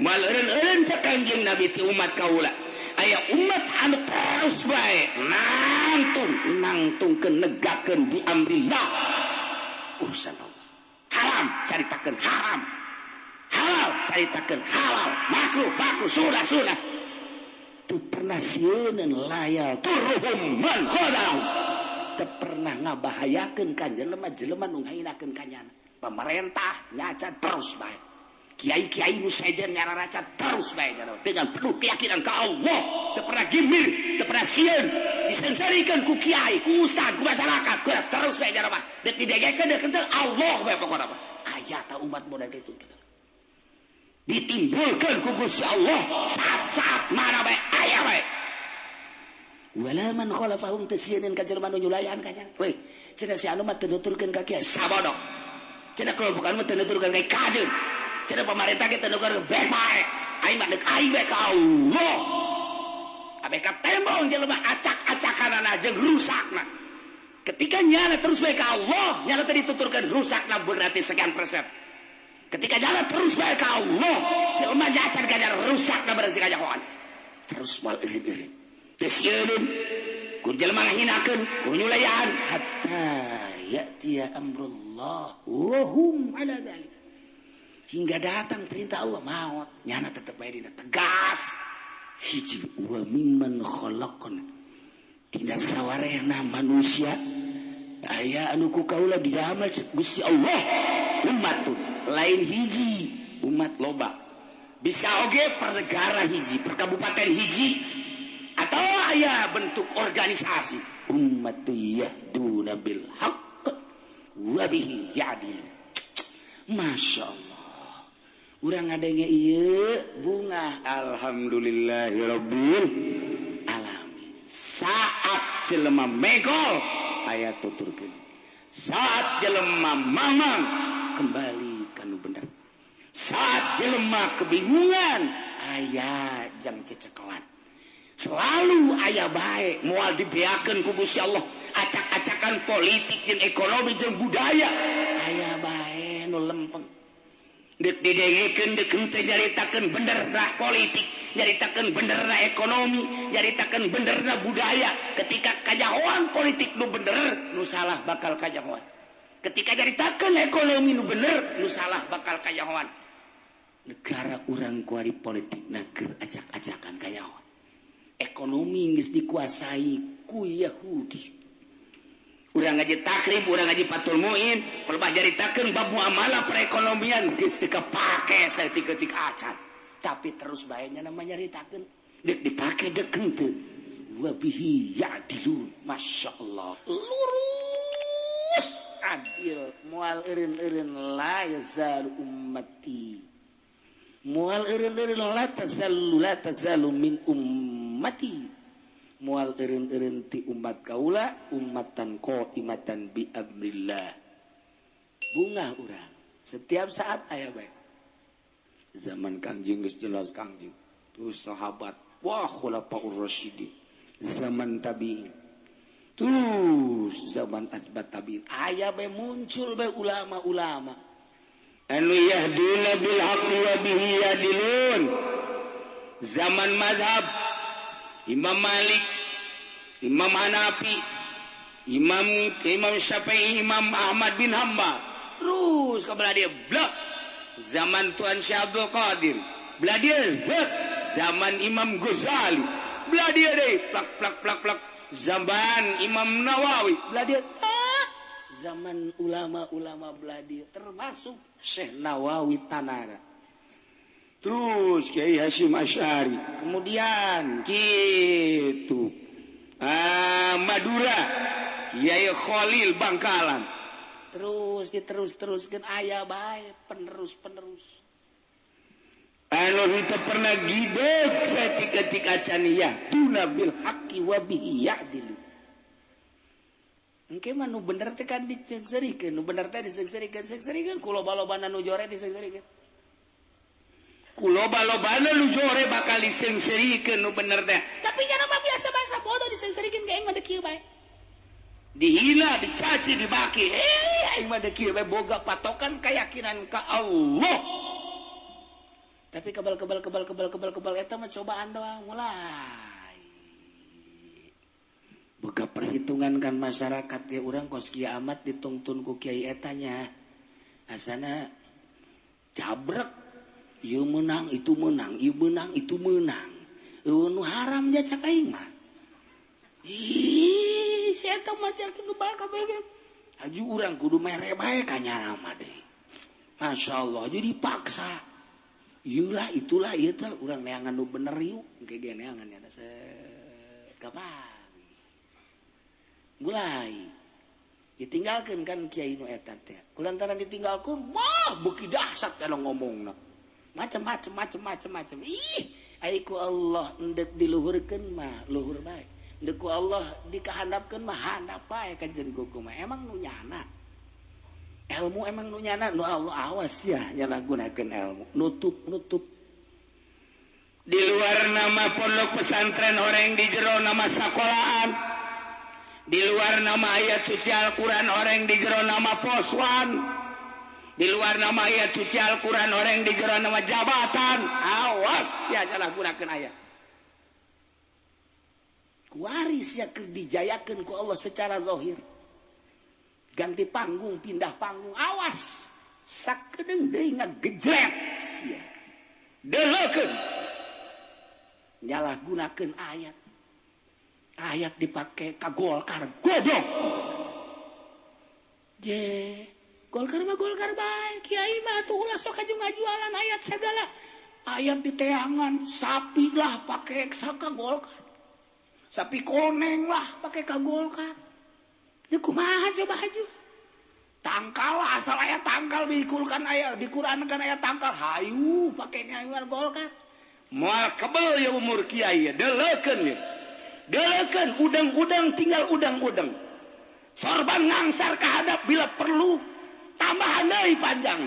Moal eureun-eureun cak Kangjeng Nabi ti umat kaula. Aya umat anu terus bae nangtung nangtungkeun negakeun bi amrillah. Urusan Allah. Haram caritakeun haram. Halal caritakeun halal. Makruh makruh sunah sunah. Teu pernah sieun layal turhum man khadau. Teu pernah ngabahayakeun ka jelema-jelema nu ngahinakeun ka nyana. Pemerintah nyaca terus bae. Kiai-kiai nu sejen nyararaca terus bae dengan penuh keyakinan ka Allah. Teu pernah gimir, teu pernah sieun, disengsarikeun ku kiai, ku ustad, ku masyarakat, ku terus bae nya mah. Deuk didegekeun deuk henteu Allah bae pokona mah. Aya ta umat model kitu. Ditimbulkan ku Gusti Allah saat-saat mana bae aya bae. Wala man khalafahum teu sieun ka jelema nu nyulayan ka nya. Weh, cenah si anu mah teu nuturkeun ka kiai sabodo. Cenah kelompok anu mah teu nuturkeun ka kajeun. Cenah pamarentah ge teu nuturkeun bae bae. Aing mah deuk aing bae ka Allah. Abe ka tembong jelema acak-acakanana jeung rusakna. Ketika nyala terus bae ka Allah, nyala tadi dituturkan rusakna berarti sekian persen. Ketika nyala terus bae ka Allah, jelema nyacan kajar rusakna berarti kajahoan. Terus mal eureun-eureun. Teu sieun ku jelema ngahinakeun, ku nyulayaan hatta ya'tiya amrullah wa hum ala dzalik. Hingga datang perintah Allah maut, nyana tetep bae dina tegas. Hiji wa mimman khalaqna. Tina sawarehna manusia aya anu ku kaula diramal Gusti Allah umatun lain hiji umat loba bisa oge per negara hiji per kabupaten hiji atau aya bentuk organisasi umat yahduna bil haqq wa bihi ya'dilu. Masya Allah urang ngadenge ieu bunga alhamdulillahirabbil alamin. Saat jelema megol aya tuturkeun, saat jelema mamang kembali kanu bener, saat jelema kebingungan aya jang cecekelan, selalu aya bae moal dibeakeun ku Gusti Allah. Acak-acakan politik jeung ekonomi jeung budaya aya bae nu lempeng deuk didengekeun deuk henteu nyaritakeun benerna politik, nyaritakeun benerna ekonomi, nyaritakeun benerna budaya. Ketika kajahoan politik nu bener, nu salah bakal kajahoan. Ketika nyaritakeun ekonomi nu bener, nu salah bakal kajahoan. Negara urang kuari politikna keur acak-acakan kajahoan. Ekonomi geus dikuasai ku Yahudi. Urang ngaji Takrib, urang ngaji Fathul Muin, pelebah nyaritakeun bab muamalah perekonomian geus teu kapake saeutik-eutik acan. Tapi terus bae nya namanya nyaritakeun deuk dipake deuk henteu. Wa bihi ya'dilun. Masya Allah, lurus adil moal eureun-eureun la yazalu ummati, moal eureun-eureun la tazalu la tazalu min ummati, moal eureun-eureun ti umat kaula ummatan qaimatan bi amrillah. Bungah urang setiap saat aya bae. Zaman Kangjeng geus jelas Kangjeng. Terus sahabat, wah khulafaur rasyidin, zaman tabi'in. Terus zaman asbat tabi'in aya bae muncul bae ulama-ulama anu yahduna bil haqqi wa bihi yadilun. Zaman mazhab Imam Malik, Imam Hanafi, Imam Syafi'i, Imam Ahmad bin Hanbal. Terus ke belah dia blok. Zaman Tuan Syekh Abdul Qadir, belah dia zek. Zaman Imam Ghazali, belah dia deh plak plak plak plak. Zaman Imam Nawawi, belah dia tak. Zaman ulama-ulama belah dia termasuk Syekh Nawawi Tanara. Terus Kiai Hasyim Asy'ari, kemudian gitu Madura, Kiai Khalil Bangkalan. Terus diterus-teruskeun aya bae penerus-penerus. Anu henteu pernah gideg saeutik-eutik acan yahduna bil haqqi wa bihi ya'dilu. Engke mah nu bener teh kan diseungseurikeun, nu bener teh diseungseurikeun, ku loba-lobana nu jore diseungseurikeun. Ku loba-lobana nu jore bakal diseungseurikeun nu bener teh. Tapi nya mah biasa-biasa bodoh diseungseurikeun ka aing mah deuk kieu bae. Dihina, dicaci, dibaki. Aing mah deuk kieu bae boga patokan keyakinan ka Allah. Tapi kebal eta mah cobaan doang mulai. Boga perhitungan kan masyarakat ya urang kos kieu amat ditungtun ku kiai eta nya. Asana cabrek ieu meunang itu meunang, ieu meunang itu meunang. Eueuh nu haram nya cak aing mah. Ih, si eta mah cak gebal kabeh. Haju urang kudu mere bae ka nyana mah deui. Masyaallah jadi dipaksa. Iyalah itulah ieu teh urang neangan nu bener yuk engke ge neangan nya set kapan mulai ditinggalkeun kan kiai nu eta teh kulantaran ditinggalkeun wah beuki dahsyat kana ngomongna macem-macem ih ai ku Allah endek diluhurkeun mah luhur bae endek ku Allah dikahandapkeun mah handap bae kajen kuku mah emang nu nyana ilmu emang nu nyana nu Allah awas ya nyalahgunakeun ilmu nutup di luar nama pondok pesantren orang di jero nama sekolahan, Di luar nama ayat suci Al-Quran orang di jero nama poswan. Di luar nama ayat suci Al-Quran orang di jero nama jabatan. Awas ya nyalah gunakeun ayat. Kuari sia keur dijayakeun ku Allah secara zahir. Ganti panggung, pindah panggung, awas. Sakedeung deui ngagejret sia. Deleukeun. Nyalah gunakeun ayat. Ayat dipakai ka Golkar, goblok. Je, Golkar mah Golkar bae, kiai mah atuh ulah sok aju ngajualan ayat segala. Ayat di teangan, sapi lah pakai ka Golkar. Sapi koneng lah pakai ka Golkar. Ya kumaha coba haju. Tangkal asal ayat tangkal dikulkan ayat, dikurankan ayat tangkal, hayu pakai ngajual Golkar. Moal kebel ya umur kiai, deleukeun ya. Deleukeun udang-udang tinggal udang-udang. Sorban ngangsar kahadap bila perlu tambahan deui panjang.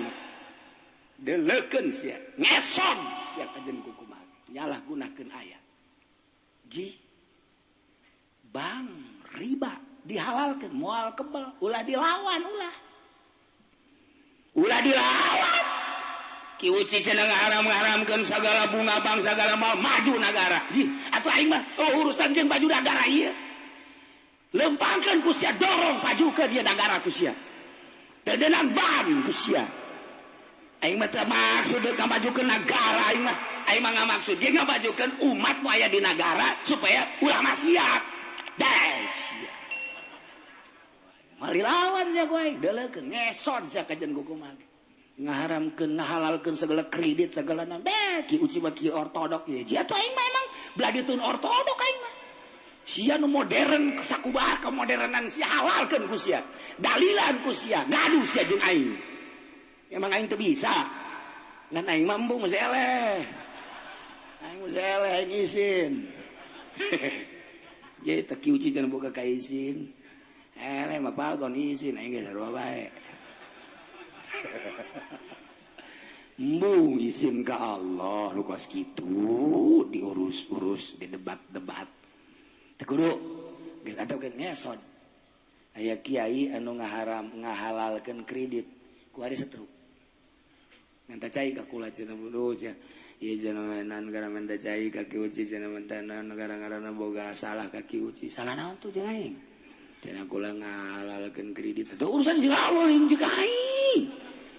Deleukeun sia, ngeson sia kajen ku kumaha. Nyalah gunakeun ayat. Ji bang riba dihalalkeun moal kebel, ulah dilawan ulah. Ulah dilawan. Ki Uci cenah ngaharam-ngaharamkeun sagala bunga bang sagala mal maju nagara. Ji, atuh aing mah oh urusan jeung baju nagara ieu. Lempangkeun ku sia dorong pajukeun ieu nagara ku sia. Teu ban ku sia. Aing mah teu maksud ngamajukeun nagara aing mah. Aing mah ngamaksud ge ngamajukeun umat nu aya di nagara supaya ulah maksiat. Des sia. Mali lawan sia ku aing, deuleukeun ngesot sia kajen ku kumaha. Ngaharamkeun ngahalalkeun segala kredit segala naon. Beh, Ki Uci mah ki ortodok ieu. Ji atuh aing mah emang beladitun ortodok aing mah. Sia nu modern sakubaha kemodernan sia halalkeun ku sia. Dalilan ku sia, ngadu sia jeung aing. Emang aing teu bisa. Ngan aing mah embung geus eleh. Aing geus eleh aing isin. Ye teu Ki Uci cenah boga ka isin. Eleh mah pagon isin aing geus sarua bae. Embung isin ka Allah lu kos kitu diurus-urus didebat-debat. Teu kudu geus atokeun ngesot. Aya kiai anu ngaharam ngahalalkeun kredit ku ari setruk. Minta cai ka kula cenah bodoh cenah. Ieu cenah nan gara minta cai ka Ki Uci cenah minta negara ngaranna boga salah ka Ki Uci. Salah naon tuh jeung aing? Cenah kula ngahalalkeun kredit. Teu urusan jeung Allah jeung aing.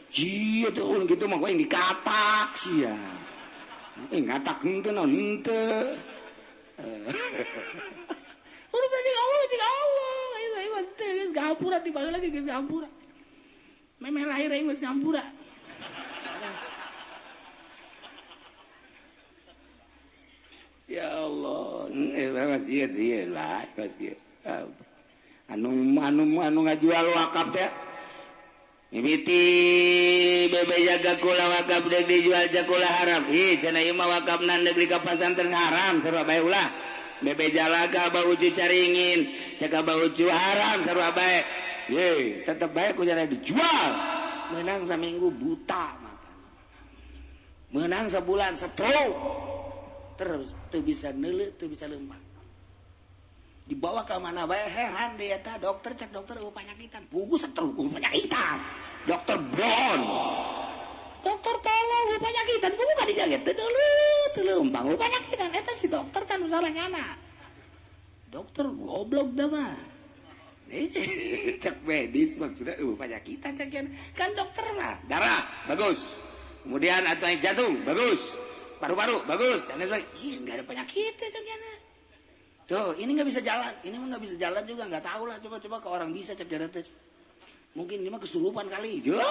Sia tuh ulun kitu mah aing dikatak sia. Ngatak henteu naon henteu. Urusan jeung Allah jeung Allah. Aing mah teu geus ngampura ti baheula ge geus ngampura. Memeh lahir aing geus ngampura. Ya Allah, sia sia lah, sia. Anu anu anu ngajual wakaf teh. Mimiti bebe jaga kula wakaf dek dijual jakula haram. Ih cenah ieu mah wakafna deuk di ka pasantren haram sarua bae ulah. Bebe jalaga ba ucu caringin, caka ba ucu haram sarua bae. Ye, tetep bae ku jana dijual. Menang saminggu buta mata. Menang sebulan stroke. Terus teu bisa neuleuh, teu bisa lempang. Dibawa ke mana bae heran dia eta dokter cek dokter eueuh panyakitan. Pugu stroke eueuh panyakitan. Dokter Brown. Dokter tolong eueuh panyakitan, pugu ka dijaga teu neuleuh, teu lempang eueuh panyakitan eta si dokter kan nu salah nyana. Dokter goblok da mah. Cek medis maksudnya eueuh panyakitan cek kan dokter mah darah bagus. Kemudian atau yang jantung bagus. Paru-paru bagus dan lain sebagainya. Ih, enggak ada penyakit cek nyana. Tuh, ini nggak bisa jalan, ini mah nggak bisa jalan juga, nggak tahu lah. Coba-coba ke orang bisa cek jalan tes. Mungkin ini mah kesurupan kali. Ya,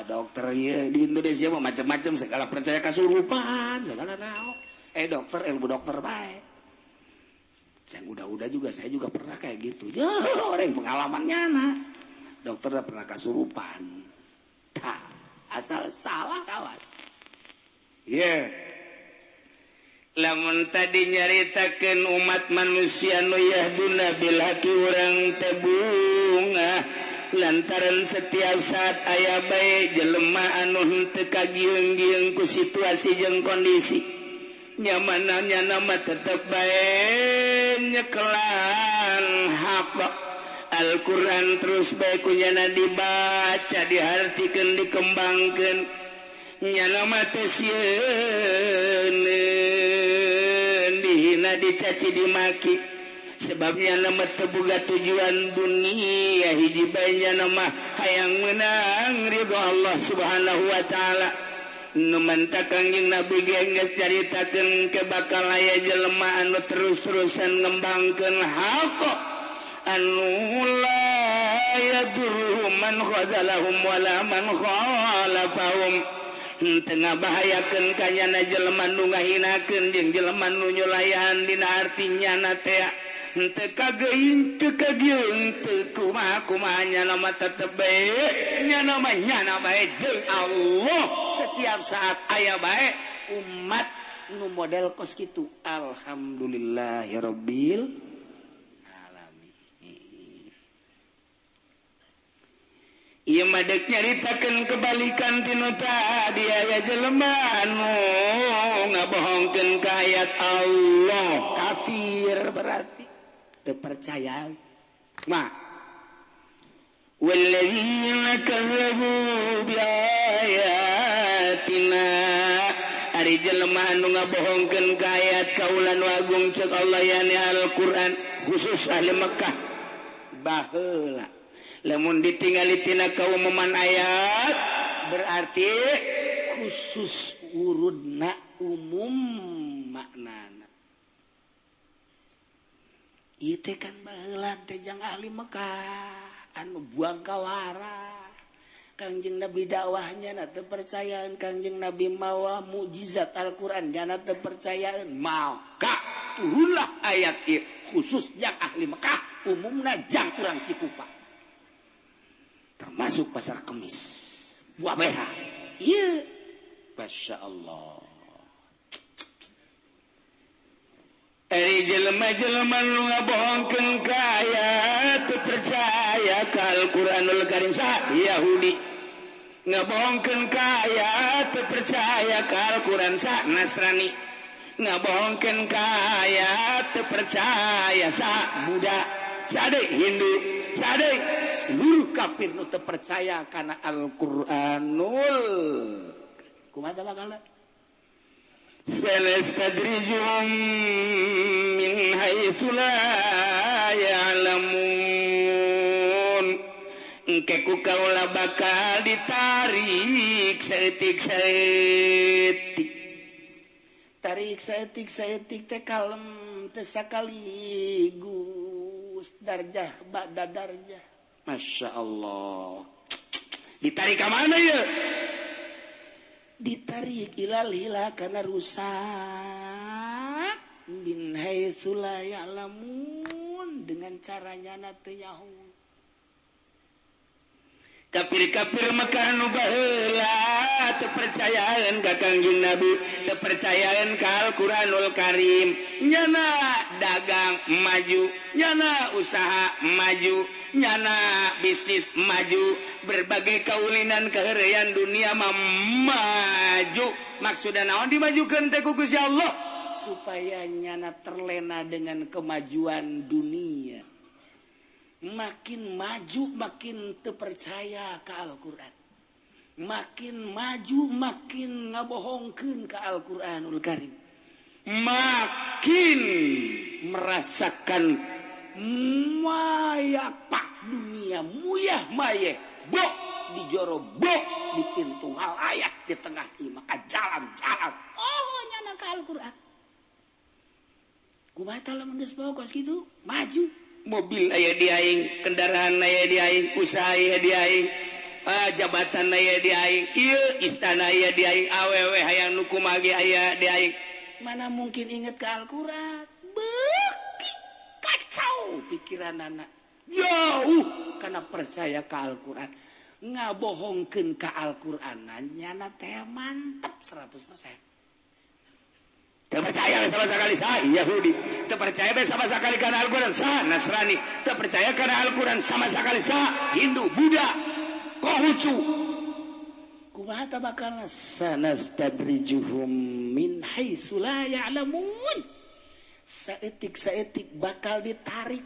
dokter ya di Indonesia mah macam-macam segala percaya kesurupan, segala naon. Dokter, ilmu dokter baik. Saya udah-udah juga, saya juga pernah kayak gitu. Ya, orang pengalamannya nah. Dokter udah pernah kesurupan. Tak, asal salah kawas. Yeah. Lamun tadi nyaritakeun umat manusia nu yahduna bil haqi urang teh bungah lantaran setiap saat aya bae jelema anu henteu kagieung-gieung ku situasi jeung kondisi nyamanna nyana mah tetep bae nyekelan hak Al-Qur'an terus bae kunyana dibaca dihartikeun dikembangkeun nyana mah teh sieun dihina dicaci dimaki sebabnya nama teu boga tujuan dunia hiji bae nyana mah hayang meunang ridho Allah Subhanahu wa taala. Nu manta Kangjeng Nabi ge geus caritakeun ke bakal aya jelema anu terus-terusan ngembangkeun hak anu la yadurruhum man khadalahum wala man khalafahum teu ngabahayakeun ka nyana jelema nu ngahinakeun jeung jelema nu nyulayan dina arti nyana teh teu kageung teu kageung teu kumaha-kumaha nyana mah tetep bae nyana mah nyana bae jeung Allah setiap saat aya bae umat nu model kos kitu. Alhamdulillahirabbil alamin. Ieu mah deuk nyaritakeun kebalikan tinu tadi aya jelema anu ngabohongkeun ka ayat Allah kafir berarti teu percaya mah walladzina kazzabu biayatina ari jelema anu ngabohongkeun ka ayat kaula nu agung ceuk Allah yani Al-Qur'an khusus ahli Mekah baheula lamun ditingali tina kaumuman ayat berarti khusus urudna umum maknana. Ieu teh kan baheula teh jang ahli Mekah anu buang kawara Kangjeng Nabi dakwahnya na teu percayaan Kangjeng Nabi mawa mukjizat Al-Qur'an jana teu percayaan maka turunlah ayat ieu khusus jang ahli Mekah umumna jang urang Cikupa termasuk pasar Kemis wabeha ieu Masya Allah. Ari jelema-jelema nu ngabohongkeun ka ayat teu percaya ka Al-Qur'anul Karim sa Yahudi ngabohongkeun ka ayat teu percaya ka Al-Qur'an sa Nasrani ngabohongkeun ka ayat teu percaya sa Buddha sade Hindu sade seluruh kafir nu teu percaya kana Al-Qur'anul kumaha bakalna sanastadrijuhum min haitsu la ya'lamun engke ku kaula bakal ditarik saeutik-saeutik tarik saeutik-saeutik teh kalem teh sakaligus darjah ba'da darjah. Masya Allah. Ditarik ka mana ya? Ditarik ilal hila karena rusak min haitsu la ya'lamun dengan caranya na teu nyaho. Kafir-kafir Mekah nu baheula teu percayaan ka Kangjeng Nabi, teu percayaan ka Al-Qur'anul Karim. Nyana dagang maju, nyana usaha maju, nyana bisnis maju, berbagai kaulinan keheureuyan dunia mah maju. Maksudna naon dimajukeun teh ku Gusti Allah supaya nyana terlena dengan kemajuan dunia. Makin maju makin terpercaya ke Al-Qur'an. Makin maju makin ngabohongkeun ke Al-Qur'anul Karim. Makin merasakan mayapak dunia muyah maye bok di joro bok di pintu halayak di tengah imah ka jalan-jalan. Oh nyana ka Al-Qur'an. Kumaha tah lamun geus bawa kos kitu maju. Mobil aya di aing, kendaraan aya di aing, usaha aya di aing, jabatan aya di aing, ieu istana aya di aing, awewe hayang nu kumaha ge aya di aing. Mana mungkin inget ke Al-Qur'an? Beuki kacau pikiran anak. Jauh karena percaya ke Al-Qur'an. Ngabohongkeun ka Al-Qur'an nyana teh mantep 100%. Terpercaya sama sekali sa Yahudi, terpercaya sama sekali karena Al-Quran sa Nasrani, terpercaya karena Al-Quran sama sekali sa Hindu, Buddha, Konghucu. Kumaha ta bakalna sanastadrijuhum min haitsu la ya'lamun. Saeutik-saeutik bakal ditarik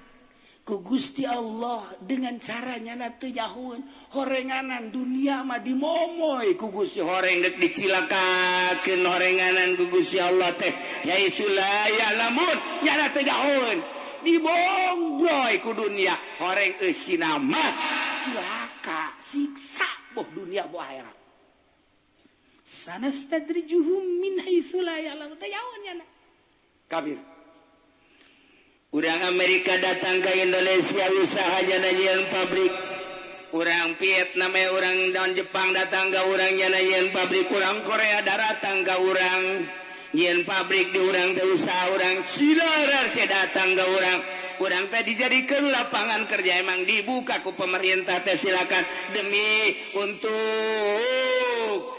ku Gusti Allah dengan caranya na teu nyahueun horenganan dunia mah dimomoy ku Gusti horeng dek dicilakakeun horenganan ku Gusti Allah teh haitsu la ya'lamun nyana teu nyahueun dibongbroy ku dunia horeng eusina mah cilaka siksa boh dunia boh akhirat. Sanastadrijuhum min haitsu la ya'lamun teu nyahueun nyana kafir. Urang Amerika datang ke Indonesia usaha nyieun pabrik. Urang Vietnam, urang dan Jepang datang ke urang nyieun pabrik. Urang Korea datang ke urang nyieun pabrik di urang teh usaha. Urang Cina datang ke urang. Urang teh dijadikan lapangan kerja emang dibuka ku pemerintah teh silakan demi untuk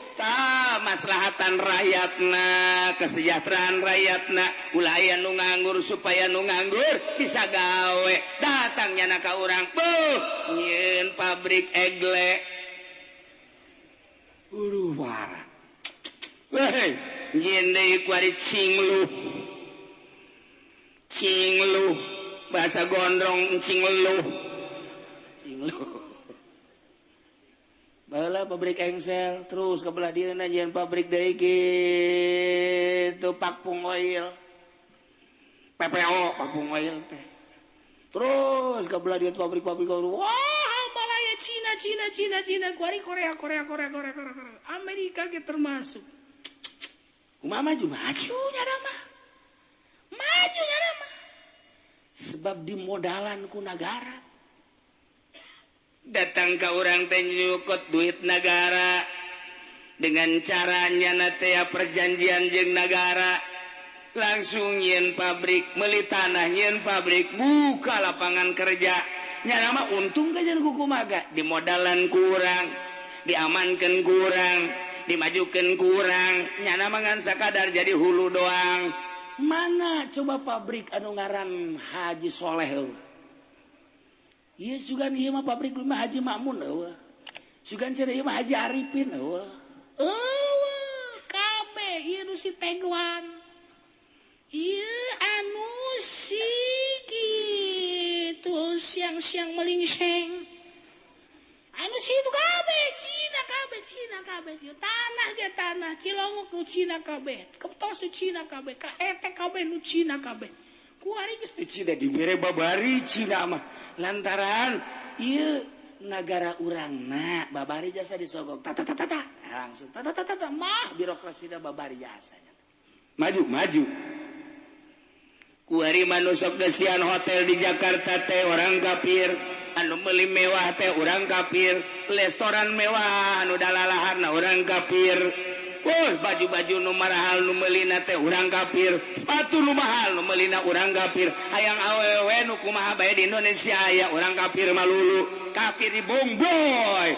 maslahatan rakyatna, kesejahteraan rakyatna, ulah aya nu nganggur supaya nu nganggur bisa gawe. Datangnya na ka urang, beuh nyieun pabrik egle. Uruh wara. Weh, nyieun deui kuari cingluh. Cingluh bahasa gondrong cingluh. Cingluh. Baheula pabrik engsel terus ke belah dieu nyieun pabrik deui kitu Pakpung Oil. PPO Pakpung Oil teh. Terus ke belah dieu pabrik-pabrik wah Malaya Cina Cina Cina Cina kuari Korea Korea Korea Korea Korea Korea Amerika ge termasuk. Kumaha maju maju nyana mah. Maju nyana mah. Sebab dimodalan ku nagara. Datang ke orang teh nyukut duit negara dengan caranya teh perjanjian jeung negara langsung nyieun pabrik meuli tanah nyieun pabrik buka lapangan kerja nyana mah untung kajian kukumaga dimodalan kurang diamankan kurang dimajukan kurang nyana mah ngan sakadar jadi hulu doang. Mana coba pabrik anu ngaran Haji Soleh eueuh. Ieu sugan ieu mah pabrik mah Haji Makmun eueuh. Sugan cenah ieu mah Haji Arifin eueuh. Eueuh kabeh ieu nu si Tegwan. Ieu anu si kitu siang-siang melingseng. Anu si itu kabeh Cina kabeh Cina kabeh tanah ge tanah Cilongok nu Cina kabeh, Keptos nu Cina kabeh, KET kabeh nu Cina kabeh. Kuari geus di Cina dibere babari Cina mah lantaran ieu nagara urangna babari jasa disogok tata tata tata langsung tata tata tata mah birokrasina babari jasanya maju maju. Kuari manusok gesian hotel di Jakarta teh orang kafir anu meuli mewah teh orang kafir, restoran mewah anu dalalaharna orang kafir. Oh, baju-baju nu marahal nu meulina teh urang kafir, sepatu nu mahal nu meulina urang kafir, hayang awewe nu kumaha bae di Indonesia aya urang kafir malulu, kafir dibongboy.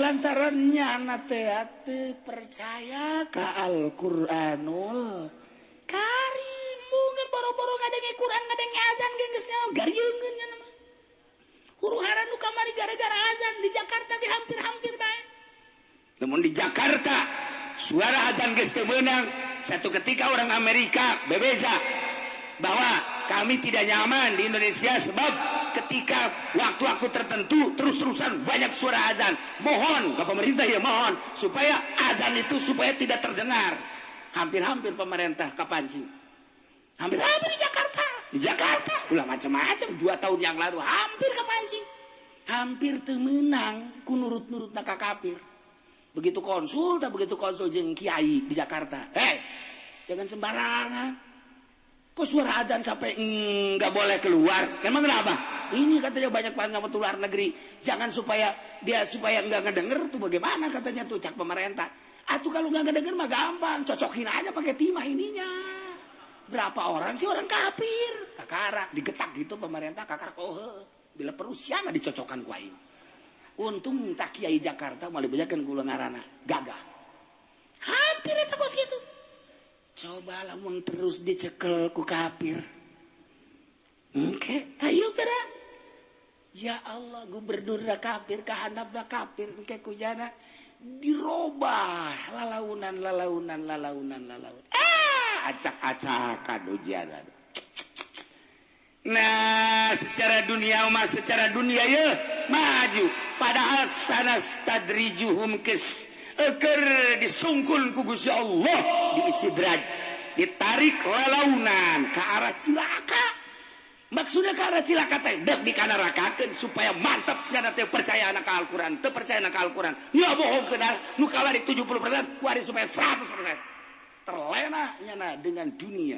Lantaran nyana teh teu percaya ka Al-Qur'anul Karim, mungkin boro-boro ngadenge Quran ngadenge azan ge geus garieungeun nya mah. Huru hara nu kamari gara-gara azan di Jakarta ge hampir-hampir bae. Namun di Jakarta suara azan geus teu meunang. Satu ketika orang Amerika bebeja bahwa kami tidak nyaman di Indonesia sebab ketika waktu-waktu tertentu terus-terusan banyak suara azan. Mohon ke pemerintah ya mohon supaya azan itu supaya tidak terdengar. Hampir-hampir pemerintah kapancing. Hampir-hampir di Jakarta. Di Jakarta ulah macam-macam 2 tahun yang lalu hampir kepancing. Hampir teu meunang ku nurut-nurutna ka kafir. Begitu konsul, tak begitu konsul jeung kiai di Jakarta. Hei, jangan sembarangan. Kok suara adzan sampai nggak boleh keluar? Emang kenapa? Ini katanya banyak banget nggak luar negeri. Jangan supaya dia supaya nggak ngedenger tuh bagaimana katanya tuh cak pemerintah. Atau kalau nggak ngedenger mah gampang, cocokin aja pakai timah ininya. Berapa orang sih orang kafir? Kakara digetak gitu pemerintah kakara kohe. Bila perlu siapa dicocokkan ku aing. Untung tak kiai Jakarta malah bejakeun kula ngaranna gagah. Hampir eta kos kitu. Coba lamun terus dicekel ku kafir. Engke, ayo geura. Ya Allah, gubernur kafir, kahandapna kafir, engke kujana dirobah lalaunan lalaunan lalaunan lalaunan. Ah, acak-acakan ujian. Nah secara dunia mah secara dunia ya maju padahal sanastadrijuhum kes eker disungkun ku Gusti Allah diistidraj ditarik lalaunan ke arah cilaka. Maksudnya ke arah cilaka teh dek dikanarakakeun supaya mantep nyana teh percaya anak Al-Qur'an, teu percaya anak Al-Qur'an. Nya bohong keun nu kawari 70% wari supaya 100%. Terlena nyana dengan dunia.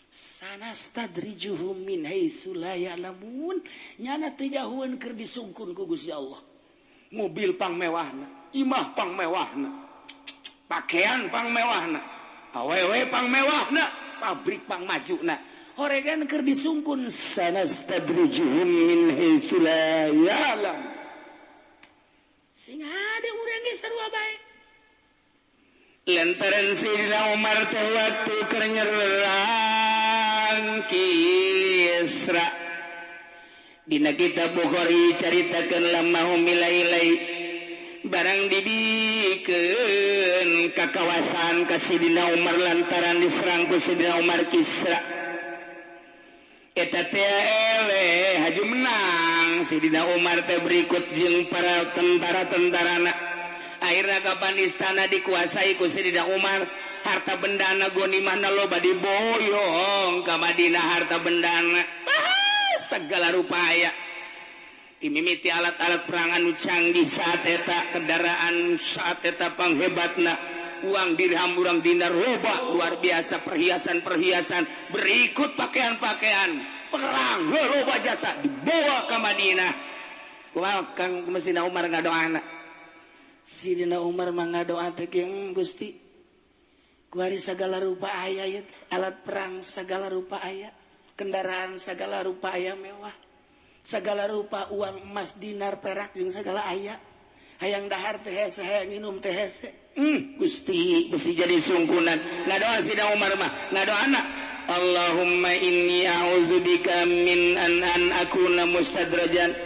Sanastadrijuhum min haitsu la ya'lamun nyana teu jahueun keur disungkun ku Gusti Allah. Mobil pang mewahna, imah pang mewahna, pakaian pang mewahna, awewe pang mewahna, pabrik pang majuna. Horegan keur disungkun sanastadrijuhum min haitsu la ya'lamun. Sing hade urang ge sarua bae. Lantaran Sayyidina Umar teh waktu keur nyerang Kisra. Dina kitab Bukhari caritakeun lamma humilai barang dibikeun ka kawasan ka Sayyidina Umar lantaran diserang ku Sayyidina Umar Kisra. Eta teh eleh haju menang Sayyidina Umar teh berikut jeung para tentara-tentarana. Akhirna kapan istana dikuasai ku Sayyidina Umar, harta bendana gonimahna loba diboyong ka Madinah harta bendana. Segala rupa aya. Dimimiti alat-alat perang anu canggih saat eta, kendaraan saat eta panghebatna, uang dirham, urang dinar loba luar biasa, perhiasan-perhiasan, berikut pakaian-pakaian perang loba jasa dibawa ke Madinah. Kumaha Kang Sayyidina Umar ngadoana? Sayyidina Umar mah ngadoa teh Gusti, kuari segala rupa aya ieu teh, alat perang segala rupa aya, kendaraan segala rupa aya mewah, segala rupa uang emas dinar perak jeung segala aya. Hayang dahar teh hese, hayang nginum teh hese. Gusti besi jadi sungkunan. Ngadoa Sayyidina Umar mah, ngadoana Allahumma inni a'udzubika min an akuna mustadrajan.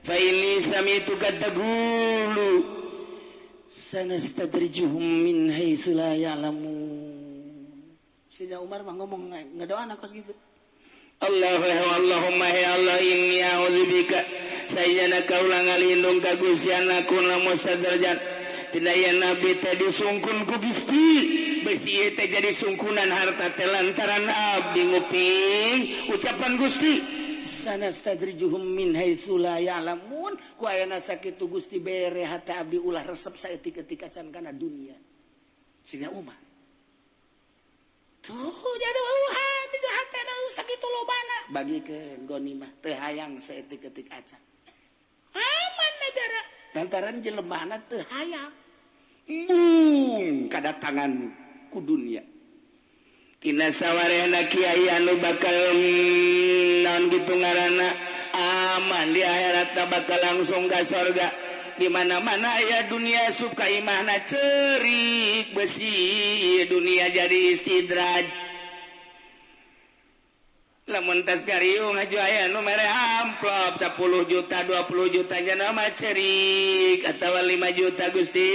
Fa inni sami'tuka taqulu sanastadrijuhum min haitsu la ya'lamun. Sayyidina Umar mah ngomong ngadoana kos gitu. Allahumma ya Allah inni a'udzubika sayyana kaula ngalindung ka Gusti anakuna mustadrajan. Tina ya nabi teh disungkun ku Gusti, besi ieu teh jadi sungkunan harta teh lantaran abdi nguping ucapan Gusti. Sanastadrijuhum min haitsu la ya'lamun. Ku ayana sakitu Gusti bere hate abdi ulah resep saeutik-eutik acan kana dunia. Sayyidina Umar tuh jadi eueuhan di hatena sakitu lobana bagikeun gonimah teu hayang saeutik-eutik acan. Aman negara lantaran jelemana teu hayang mung kadatangan ku dunia. Tina sawarehna kiai anu bakal naon kitu ngaranna aman di akhirat bakal langsung ka sorga. Di mana-mana aya dunia suka imahna cerik besi dunia jadi istidraj. Lamun tas gariung aju aya nu mere amplop 10 juta 20 juta nya mah cerik atawa 5 juta Gusti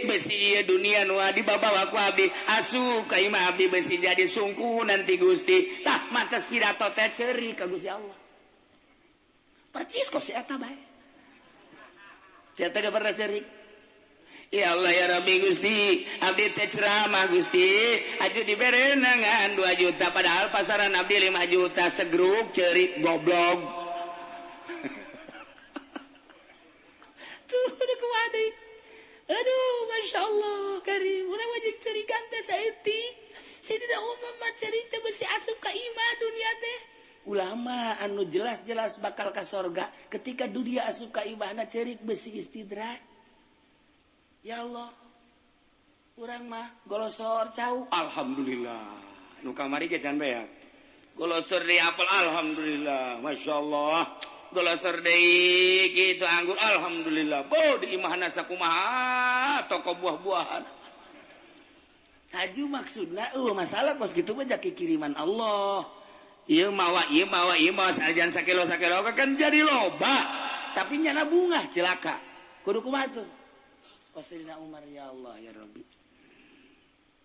besi ieu dunia nu dibabawa ku abdi asup ka imah abdi besi jadi sungku nanti Gusti. Tah mantas pidato teh cerik ka Gusti Allah. Percis kok si eta bae. Si eta ge pernah cerik. Ya Allah ya Rabbi Gusti, abdi teh ceramah Gusti, aju dibere ngan 2 juta padahal pasaran abdi 5 juta segruk cerik goblok. Tuh udah kuade. Aduh, Masya Allah, karim. Urang wajib cerikan teh saeutik. Sayyidina Umar mah cerik teh besi asup ka imah dunia teh. Ulama anu jelas-jelas bakal ka sorga ketika dunia asup ka imahna cerik besi istidraj. Ya Allah, urang mah golosor cau. Alhamdulillah. Nu kamari ge can beak. Golosor deui apel alhamdulillah. Masyaallah. Golosor deui kitu anggur alhamdulillah. Bo di imahna sakumaha toko buah-buahan. Haju maksudna eueuh masalah kos kitu mah jaki kiriman Allah. Ieu mawa ieu mawa ieu mawa sanajan sakilo-sakilo kan jadi loba. Tapi nyana bunga cilaka. Kudu kumaha tuh? Sayyidina Umar ya Allah ya Rabbi.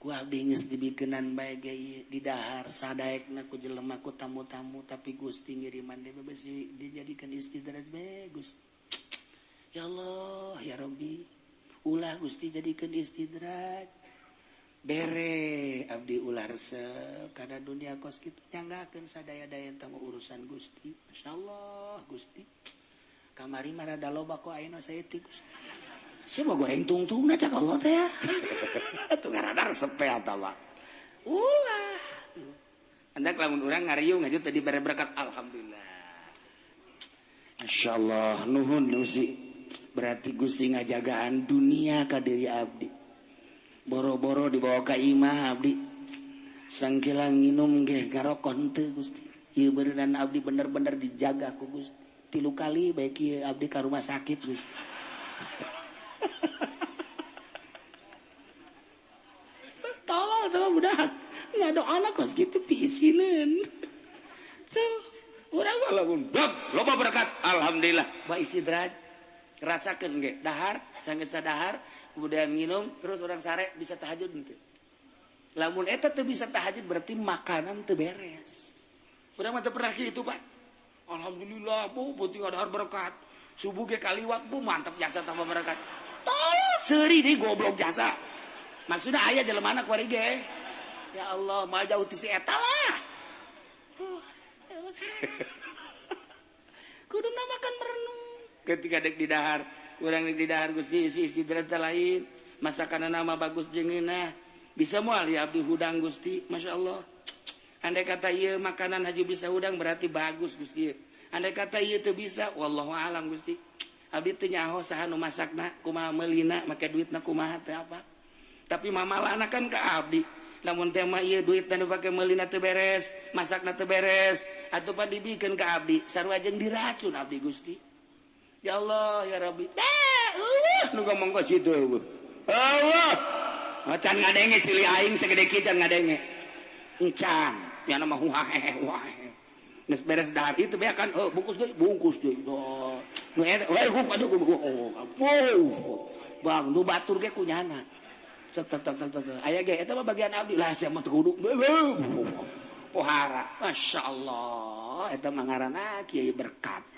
Ku abdi geus dibikenan bae ge ieu didahar sadaekna ku jelema ku tamu-tamu tapi Gusti ngiriman deui besi dijadikeun istidraj bae Gusti. Ya Allah ya Rabbi, ulah Gusti jadikeun istidraj. Bere abdi ulah resep kana dunia kos kitu nyanggakeun sadaya-daya tentang urusan Gusti. Masyaallah Gusti. Kamari mah rada loba kok ayeuna saeutik Gusti. Sia mah goreng tungtungna cak Allah teh ya. Atuh ngaradar resep teh atawa. Ulah. Andak lamun urang ngariung aja tadi bare berkat alhamdulillah. Masyaallah nuhun Gusti. Berarti Gusti ngajagaan dunia ka diri abdi. Boro-boro dibawa ka imah abdi. Sangkilang nginum ge ngarokon teu Gusti. Ieu beureunan abdi bener-bener dijaga ku Gusti. 3 kali bae kieu abdi ka rumah sakit Gusti. Tolol teh budak. Ngadoana kos kitu piisineun. Tuh, urang mah lamun bab loba berkat alhamdulillah. Ba istidraj rasakeun ge dahar sanggeus dahar kemudian minum terus orang sare bisa tahajud henteu. Lamun eta teu bisa tahajud berarti makanan teu beres. Urang mah teu pernah kitu, Pak. Alhamdulillah bu, penting dahar berkat. Subuh ge kaliwat bu, mantap jasa tambah berkat. Tolol seuri deui goblok jasa. Maksudna aya jelema kuari ge. Ya Allah, mal jauh ti si eta lah. Kuduna makan merenung. Ketika dek di dahar, urang dek di dahar Gusti isi istirahat lain, masakanna mah bagus jeung ngeunah. Bisa moal ya abdi hudang Gusti, masyaallah. Andai kata ieu makanan haji bisa hudang berarti bagus Gusti. Andai kata ieu teu bisa, wallahu alam Gusti. Abdi teu nyaho saha nu masakna, kumaha meulina, make duitna kumaha teu apa. Tapi mamalana kan ka abdi. Lamun teh mah ieu duitna nu pake meulina teu beres, masakna teu beres, atuh pan dibikeun ka abdi, sarua jeung diracun abdi Gusti. Ya Allah ya Rabbi. Eueuh nu ngomong ka situ eueuh. Eueuh. Can ngadenge cili aing segede kieu can ngadenge. Encan, nya mah huhahehe huhahehe. Geus beres dahar itu be kan heuh bungkus deui. Oh. Nu eta we aduh oh. Bang nu batur ge kunyana. Cek tek tek tek. Aya ge eta mah bagian abdi lah sia mah teu kudu. Pohara. Masyaallah eta mah ngaranna kiai berkat.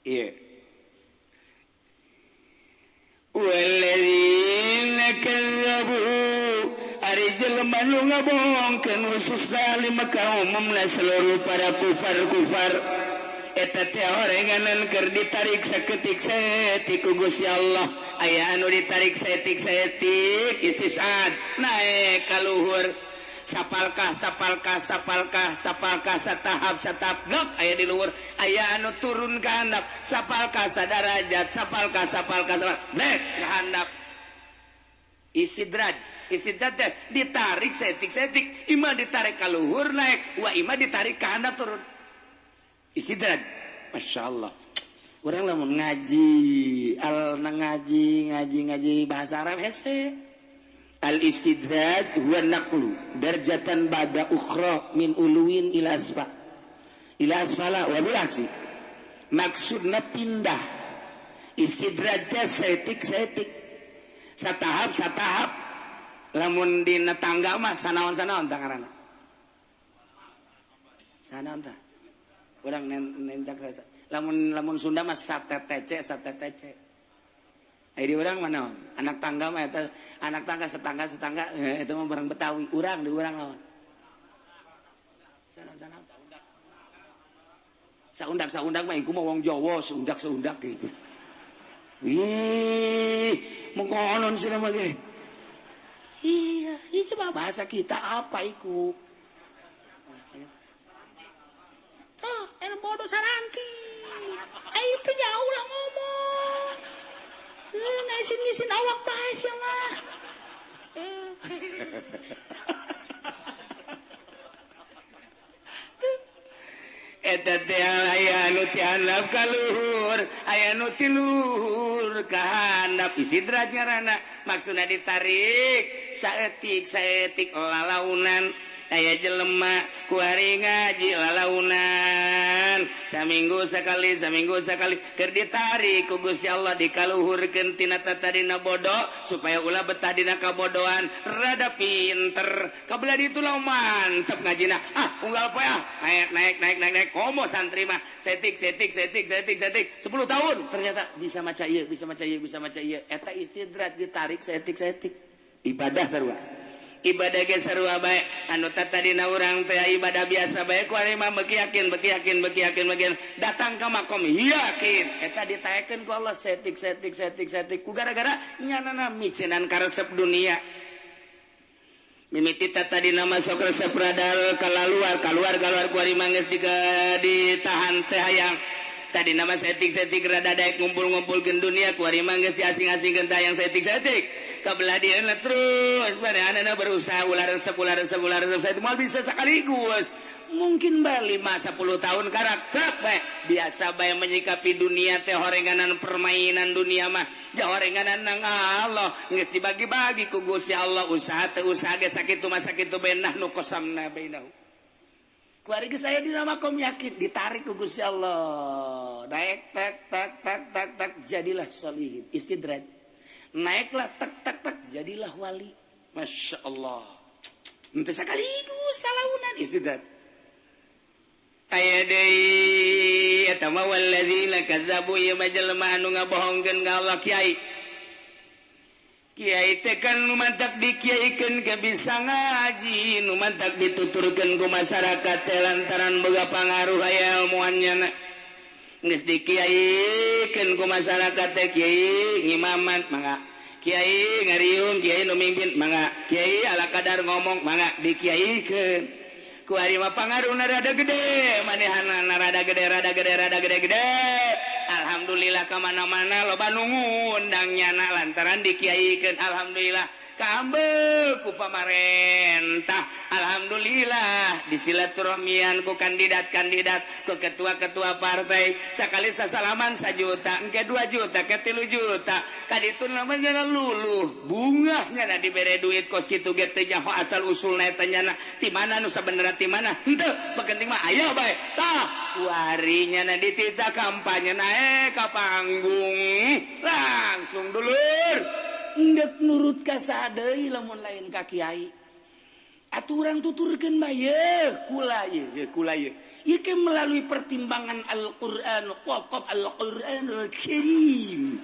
Iya. Walladzina kadzabu ari jelema nu ngabohongkeun khususna lima kaum umumna seluruh para kufar-kufar eta teh orenganan keur ditarik saketik saeutik ku Gusti Allah. Aya anu ditarik saeutik-saeutik istisad naek ka luhur. Sapalkah sapalkah sapalkah sapalkah satahap satap blok aya di luhur. Aya anu turun ka handap sapalkah sadarajat sapalkah sapalkah sapalkah blek ka handap. Istidraj istidraj teh ditarik saeutik-saeutik, imah ditarik ka luhur naek, wa imah ditarik ka handap turun. Istidraj. Masyaallah. Urang lamun ngaji al ngaji ngaji ngaji bahasa Arab hese. Al-istidraj huwa naqlu darjatan ba'da ukhra min uluwin ila asfa ila asfala wa bil aksi. Maksudna pindah. Istidraj teh saeutik-saeutik, satahap satahap. Lamun dina tangga mah sanaon-sanaon tah ngaranna. Sanaon tah? Urang nentak lamun lamun Sunda mah satetece satetece. Ai di urang mah naon? Anak tangga mah eta anak tangga setangga setangga eta mah barang Betawi. Urang di urang naon? Sana-sana. Saundak saundak mah iku mah wong Jawa saundak saundak gitu. Ih, mengkonon sih nama ge. Iya, iki mah bahasa kita apa iku? Tuh, el bodoh saranti. Itu jauh lah ngomong. Ngisin-ngisin awak bae sia mah. Eta teh aya anu ti handap ka luhur, aya anu ti luhur ka handap. Istidraj ngaranna, maksudna ditarik saeutik saeutik lalaunan. Aya jelema kuari ngaji lalaunan saminggu sekali saminggu sekali keur ditarik ku Gusti Allah dikaluhurkeun tina tatadina bodoh supaya ulah betah dina kabodohan rada pinter kabelah ditu lah mantep ngajina ah unggal poe ah naik naik naik naik naik komo santri mah setik setik setik setik setik 10 tahun ternyata bisa maca ieu bisa maca ieu bisa maca ieu eta istidraj ditarik setik setik ibadah sarua ibadah ge sarua bae anu tatadina urang teh ibadah biasa bae ku ari mah beuki yakin beuki yakin beuki yakin beuki datang ka makom yakin eta ditaekeun ku Allah setik setik setik setik ku gara-gara nyanana micenan karesep dunia mimiti tatadina masuk resep radal kaluar kaluar kaluar ku ari mah geus ditahan teh hayang tadi nama setik-setik rada daek ngumpul-ngumpulkeun dunia ku ari mah geus diasing-asingkeun teh hayang setik-setik kabelah dieuna terus manehna berusaha ulah resep ulah resep ulah resep saya moal bisa sekaligus mungkin bae 5 10 tahun karakter bae biasa bae menyikapi dunia teh horenganan permainan dunia mah jahorenganan nang Allah geus dibagi-bagi ku Gusti Allah usaha teu usaha ge sakitu mah sakitu bae nahnu qasamna bainahu kuari geus aya dina makom yakin ditarik ku Gusti Allah naik tek tek tek tek tek jadilah sholihin istidraj naiklah tek tek tek jadilah wali. Masya Allah henteu sakaligus lalaunan istidraj aya deui eta mah wallazina kazzabu ieu mah jelema anu ngabohongkeun ka Allah kiai kiai teh kan nu mantak dikiaikeun ke bisa ngaji nu mantak dituturkeun ku masyarakat teh lantaran boga pangaruh aya ilmuan nyana geus dikiaikeun ku masyarakat teh kiai ngimaman mangga kiai ngariung kiai nu mimpin mangga kiai ala kadar ngomong mangga dikiaikeun ku ari mah pangaruhna rada gede manehanna rada gede rada gede rada gede gede alhamdulillah ka mana-mana loba nu ngundang nyana lantaran dikiaikeun alhamdulillah kaambeul ku pamarentah alhamdulillah disilaturahmian ku kandidat-kandidat ku ketua-ketua partai sakali sasalaman 1 juta engke 2 juta ke 3 juta kaditu namanya luluh bungahnya na dibere duit kos kitu ge teu nyaho asal usulna eta nyana ti mana nu sabenerna ti mana henteu penting mah aya bae tah kuari nyana dititah kampanye naek ka panggung langsung dulur Ndek nurut ka sadeui lamun lain ka kiai aturan tuturkeun bae ye kula ye ye kula ye ieu ke melalui pertimbangan Al-Qur'an qaf Al-Qur'anul Karim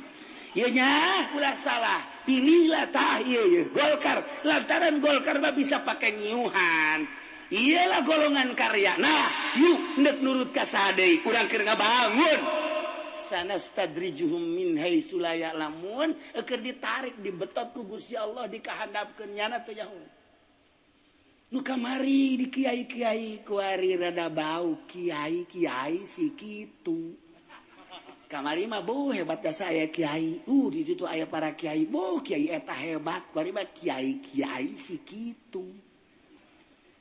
ieu nya ulah salah pilihlah tah ieu ye Golkar lantaran Golkar mah bisa pake nyiuhan iyalah golongan karya nah yuk ndek nurut ka sadeui urang keur ngabangun sanastadrijuhum min haitsu la ya'lamun keur ditarik dibetot ku Gusti Allah dikahandapkeun nyana teu nyaho nu kamari di kiai-kiai kuari rada bau kiai-kiai si kitu kamari mah boh hebat da saya kiai di situ aya para kiai boh kiai eta hebat kuari mah kiai-kiai si kitu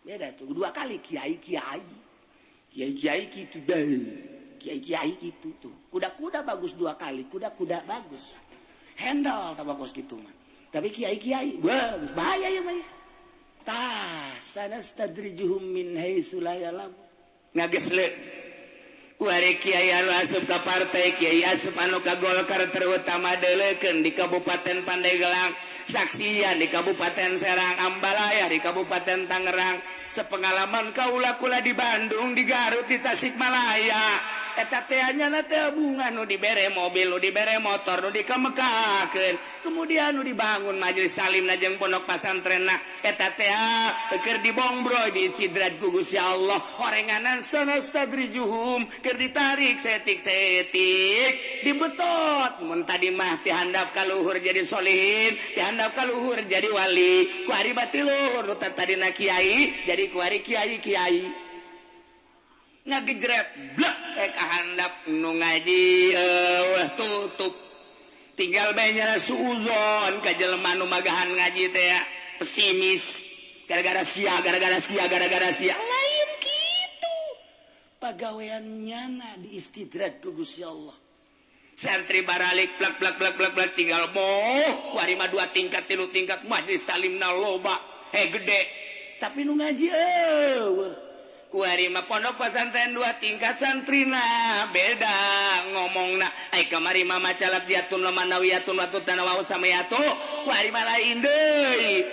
beda tuh dua kali kiai-kiai kiai-kiai kitu deh kiai-kiai gitu tuh kuda-kuda bagus dua kali kuda-kuda bagus handle tak bagus gitu mah tapi kiai-kiai bagus bahaya ya mah tah sanastadrijuhum min haitsu la ya'lamun ngagesle kuari kiai anu asup ka partai kiai asup anu ka Golkar terutama deuleukeun di Kabupaten Pandeglang saksian di Kabupaten Serang Ambalaya di Kabupaten Tangerang sepengalaman kaula kula di Bandung di Garut di Tasikmalaya eta teh nyana teh bunga nu dibere mobil nu dibere motor nu dikamekakeun kemudian nu dibangun majelis salim jeung pondok pasantrenna eta teh keur dibongbroy diistidraj ku Gusti Allah horenganan sanastadrijuhum keur ditarik setik-setik dibetot mun tadi mah ti handap ka luhur jadi solihin ti handap ka luhur jadi wali ku ari bati luhur nu tadina kiai jadi ku ari kiai-kiai ngagejret blek kahandap nu ngaji tutup tinggal bae nyala suuzon ka jelema nu magahan ngaji teh pesimis gara-gara sia gara-gara sia gara-gara sia lain kitu pagawean nyana diistidraj ku Gusti Allah santri baralik plak plak plak plak plak tinggal moh wari mah 2 tingkat 3 tingkat majelis talimna loba gede Tapi nu ngaji eueuh. Kuari mah pondok pesantren dua tingkat santrina beda ngomongna. Ai kamari mah maca labdiatun lamanawiyatun wa tutanawa samayatu. Kuari mah lain deui.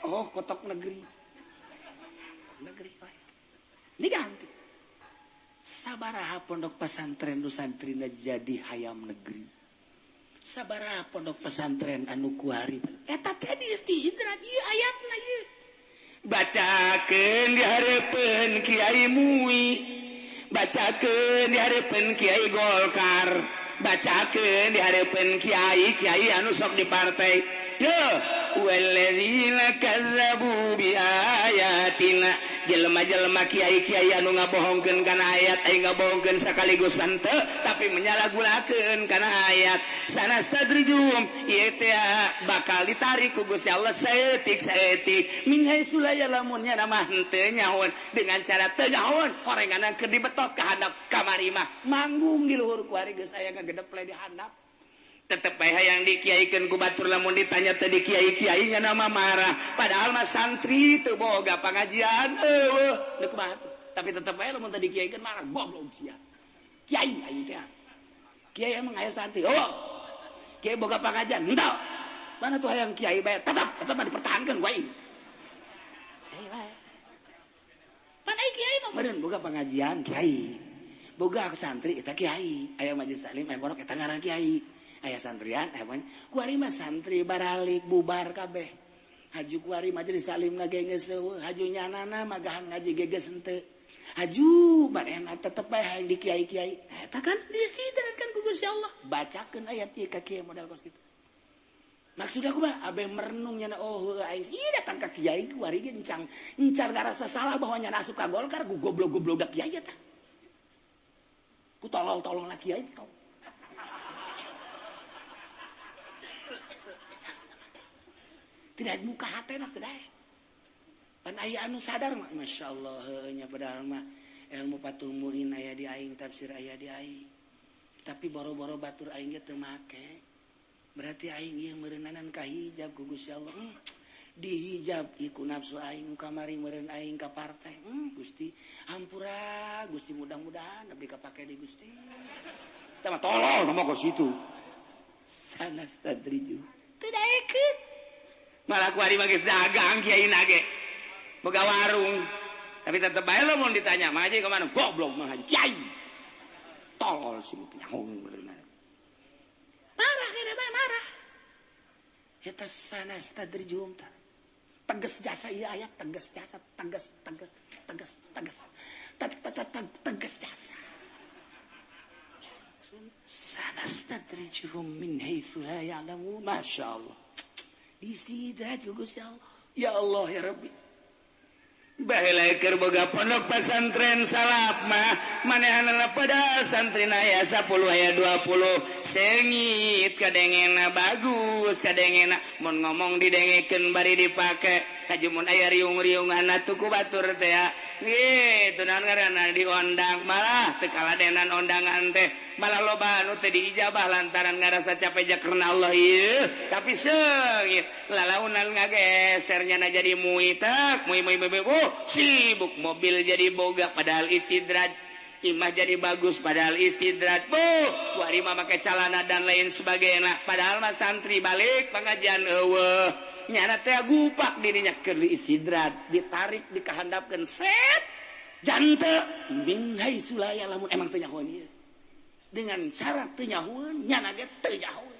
Oh, kotok negeri. Negeri wae. Diganti. Sabaraha pondok pesantren nu santrina jadi hayam negeri. Sabaraha pondok pesantren anu kuari eta teh diistidraj ieu ayatna ieu. Bacakeun di hareupeun Kiai Mui, bacakeun di hareupeun Kiai Golkar, bacakeun di hareupeun kiai-kiai anu sok di partai. Yo, walladzina kazzabu bi ayatina, jelema-jelema kiai-kiai anu ngabohongkeun kana ayat, ai ngabohongkeun sakaligus henteu tapi menyalahgunakeun kana ayat. Sanastadrijum ieu teh bakal ditarik ku Gusti Allah saeutik-saeutik min haitsu la ya'lamun, nya mah henteu nyahoan dengan cara teu nyahoan horenganna keur dibetot ka handap kamari mah manggung di luhur ku ari geus aya ngagedeple di handap. Tetep bae hayang dikiaikeun ku batur lamun ditanya teh di kiai-kiai nya nama marah, padahal mah santri teu boga pangajian eueuh deuk kumaha tuh. Tapi tetep bae lamun teh dikiaikeun marah goblok sia. Kiai aing teh. Kiai emang aya santri. Oh. Kiai boga pangajian henteu. Mana tuh hayang kiai bae tetep tetep mah dipertahankeun ku aing. Kiai bae. Pan ai kiai mah meureun boga pangajian kiai. Boga santri eta kiai. Aya majelis taklim aya pondok eta ngaran kiai. Aya santrian aya kuari mah santri baralik bubar kabeh. Haju kuari majelis taklim ge geus eueuh, haju nyanana magahan ngaji ge geus henteu. Haju manehna tetep bae hayang di kiai-kiai. Nah, eta kan disidratkan ku Gusti Allah. Bacakeun ayat ieu ka kiai modal kos kitu. Maksud aku mah abe merenung nyana oh aing ieu datang ka kiai kuari ge encang encar ngarasa salah bahwa nyana asup ka Golkar ku goblok-goblok kiai eta. Ku tolol-tololna kiai tong. Tidak muka hatena tidak. Pan aya anu sadar mah masyaallah heueuh nya padahal mah ilmu Fathul Muin aya di aing, tafsir aya di aing. Tapi boro-boro batur aing ge teu make. Berarti aing ieu meureunanan ka hijab ku Gusti Allah. Dihijab ieu ku nafsu aing kamari meureun aing ka partai. Gusti hampura Gusti mudah-mudahan abdi kapake di Gusti. Tah mah tolol tah mah ka situ. Sanastadriju. Teu daekeun. Malah kuari mah geus dagang kiai nage. Boga warung. Tapi tetep bae lamun ditanya, "Mang Haji ka mana?" Goblok Mang Haji. Kiai. Tolol sih nyaho meureunna. Marah kene bae marah. Eta sanastadrijum ta. Tegas jasa ieu ayat, tegas jasa, tegas tegas tegas tegas. Tegas jasa. Sanastadrijuhum min haitsu la ya'lamun. Masyaallah. Istidraj Gusti Allah. Ya Allah ya Rabbi. Baheula keur boga pondok pesantren salaf mah manehanna pada santrina aya 10 aya 20 seungit kadengena bagus kadengena mun ngomong didengekeun bari dipake haju mun aya riung-riunganna tuh ku batur teh gitu naon ngaranna diondang malah teu kaladenan ondangan teh malah loba anu teu diijabah lantaran ngarasa capek ja karena Allah ieu tapi seungit lalaunan ngageser nyana jadi mui tek mui mui mui oh sibuk mobil jadi boga padahal istidraj imah jadi bagus padahal istidraj bu kuari mah make calana dan lain sebagainya padahal mah santri balik pengajian eueuh nyana teh gupak dirinya keur diistidraj ditarik dikahandapkeun set jante min haitsu la ya'lamun emang teu nyahoan ieu dengan cara teu nyahoan nyana ge teu nyahoan.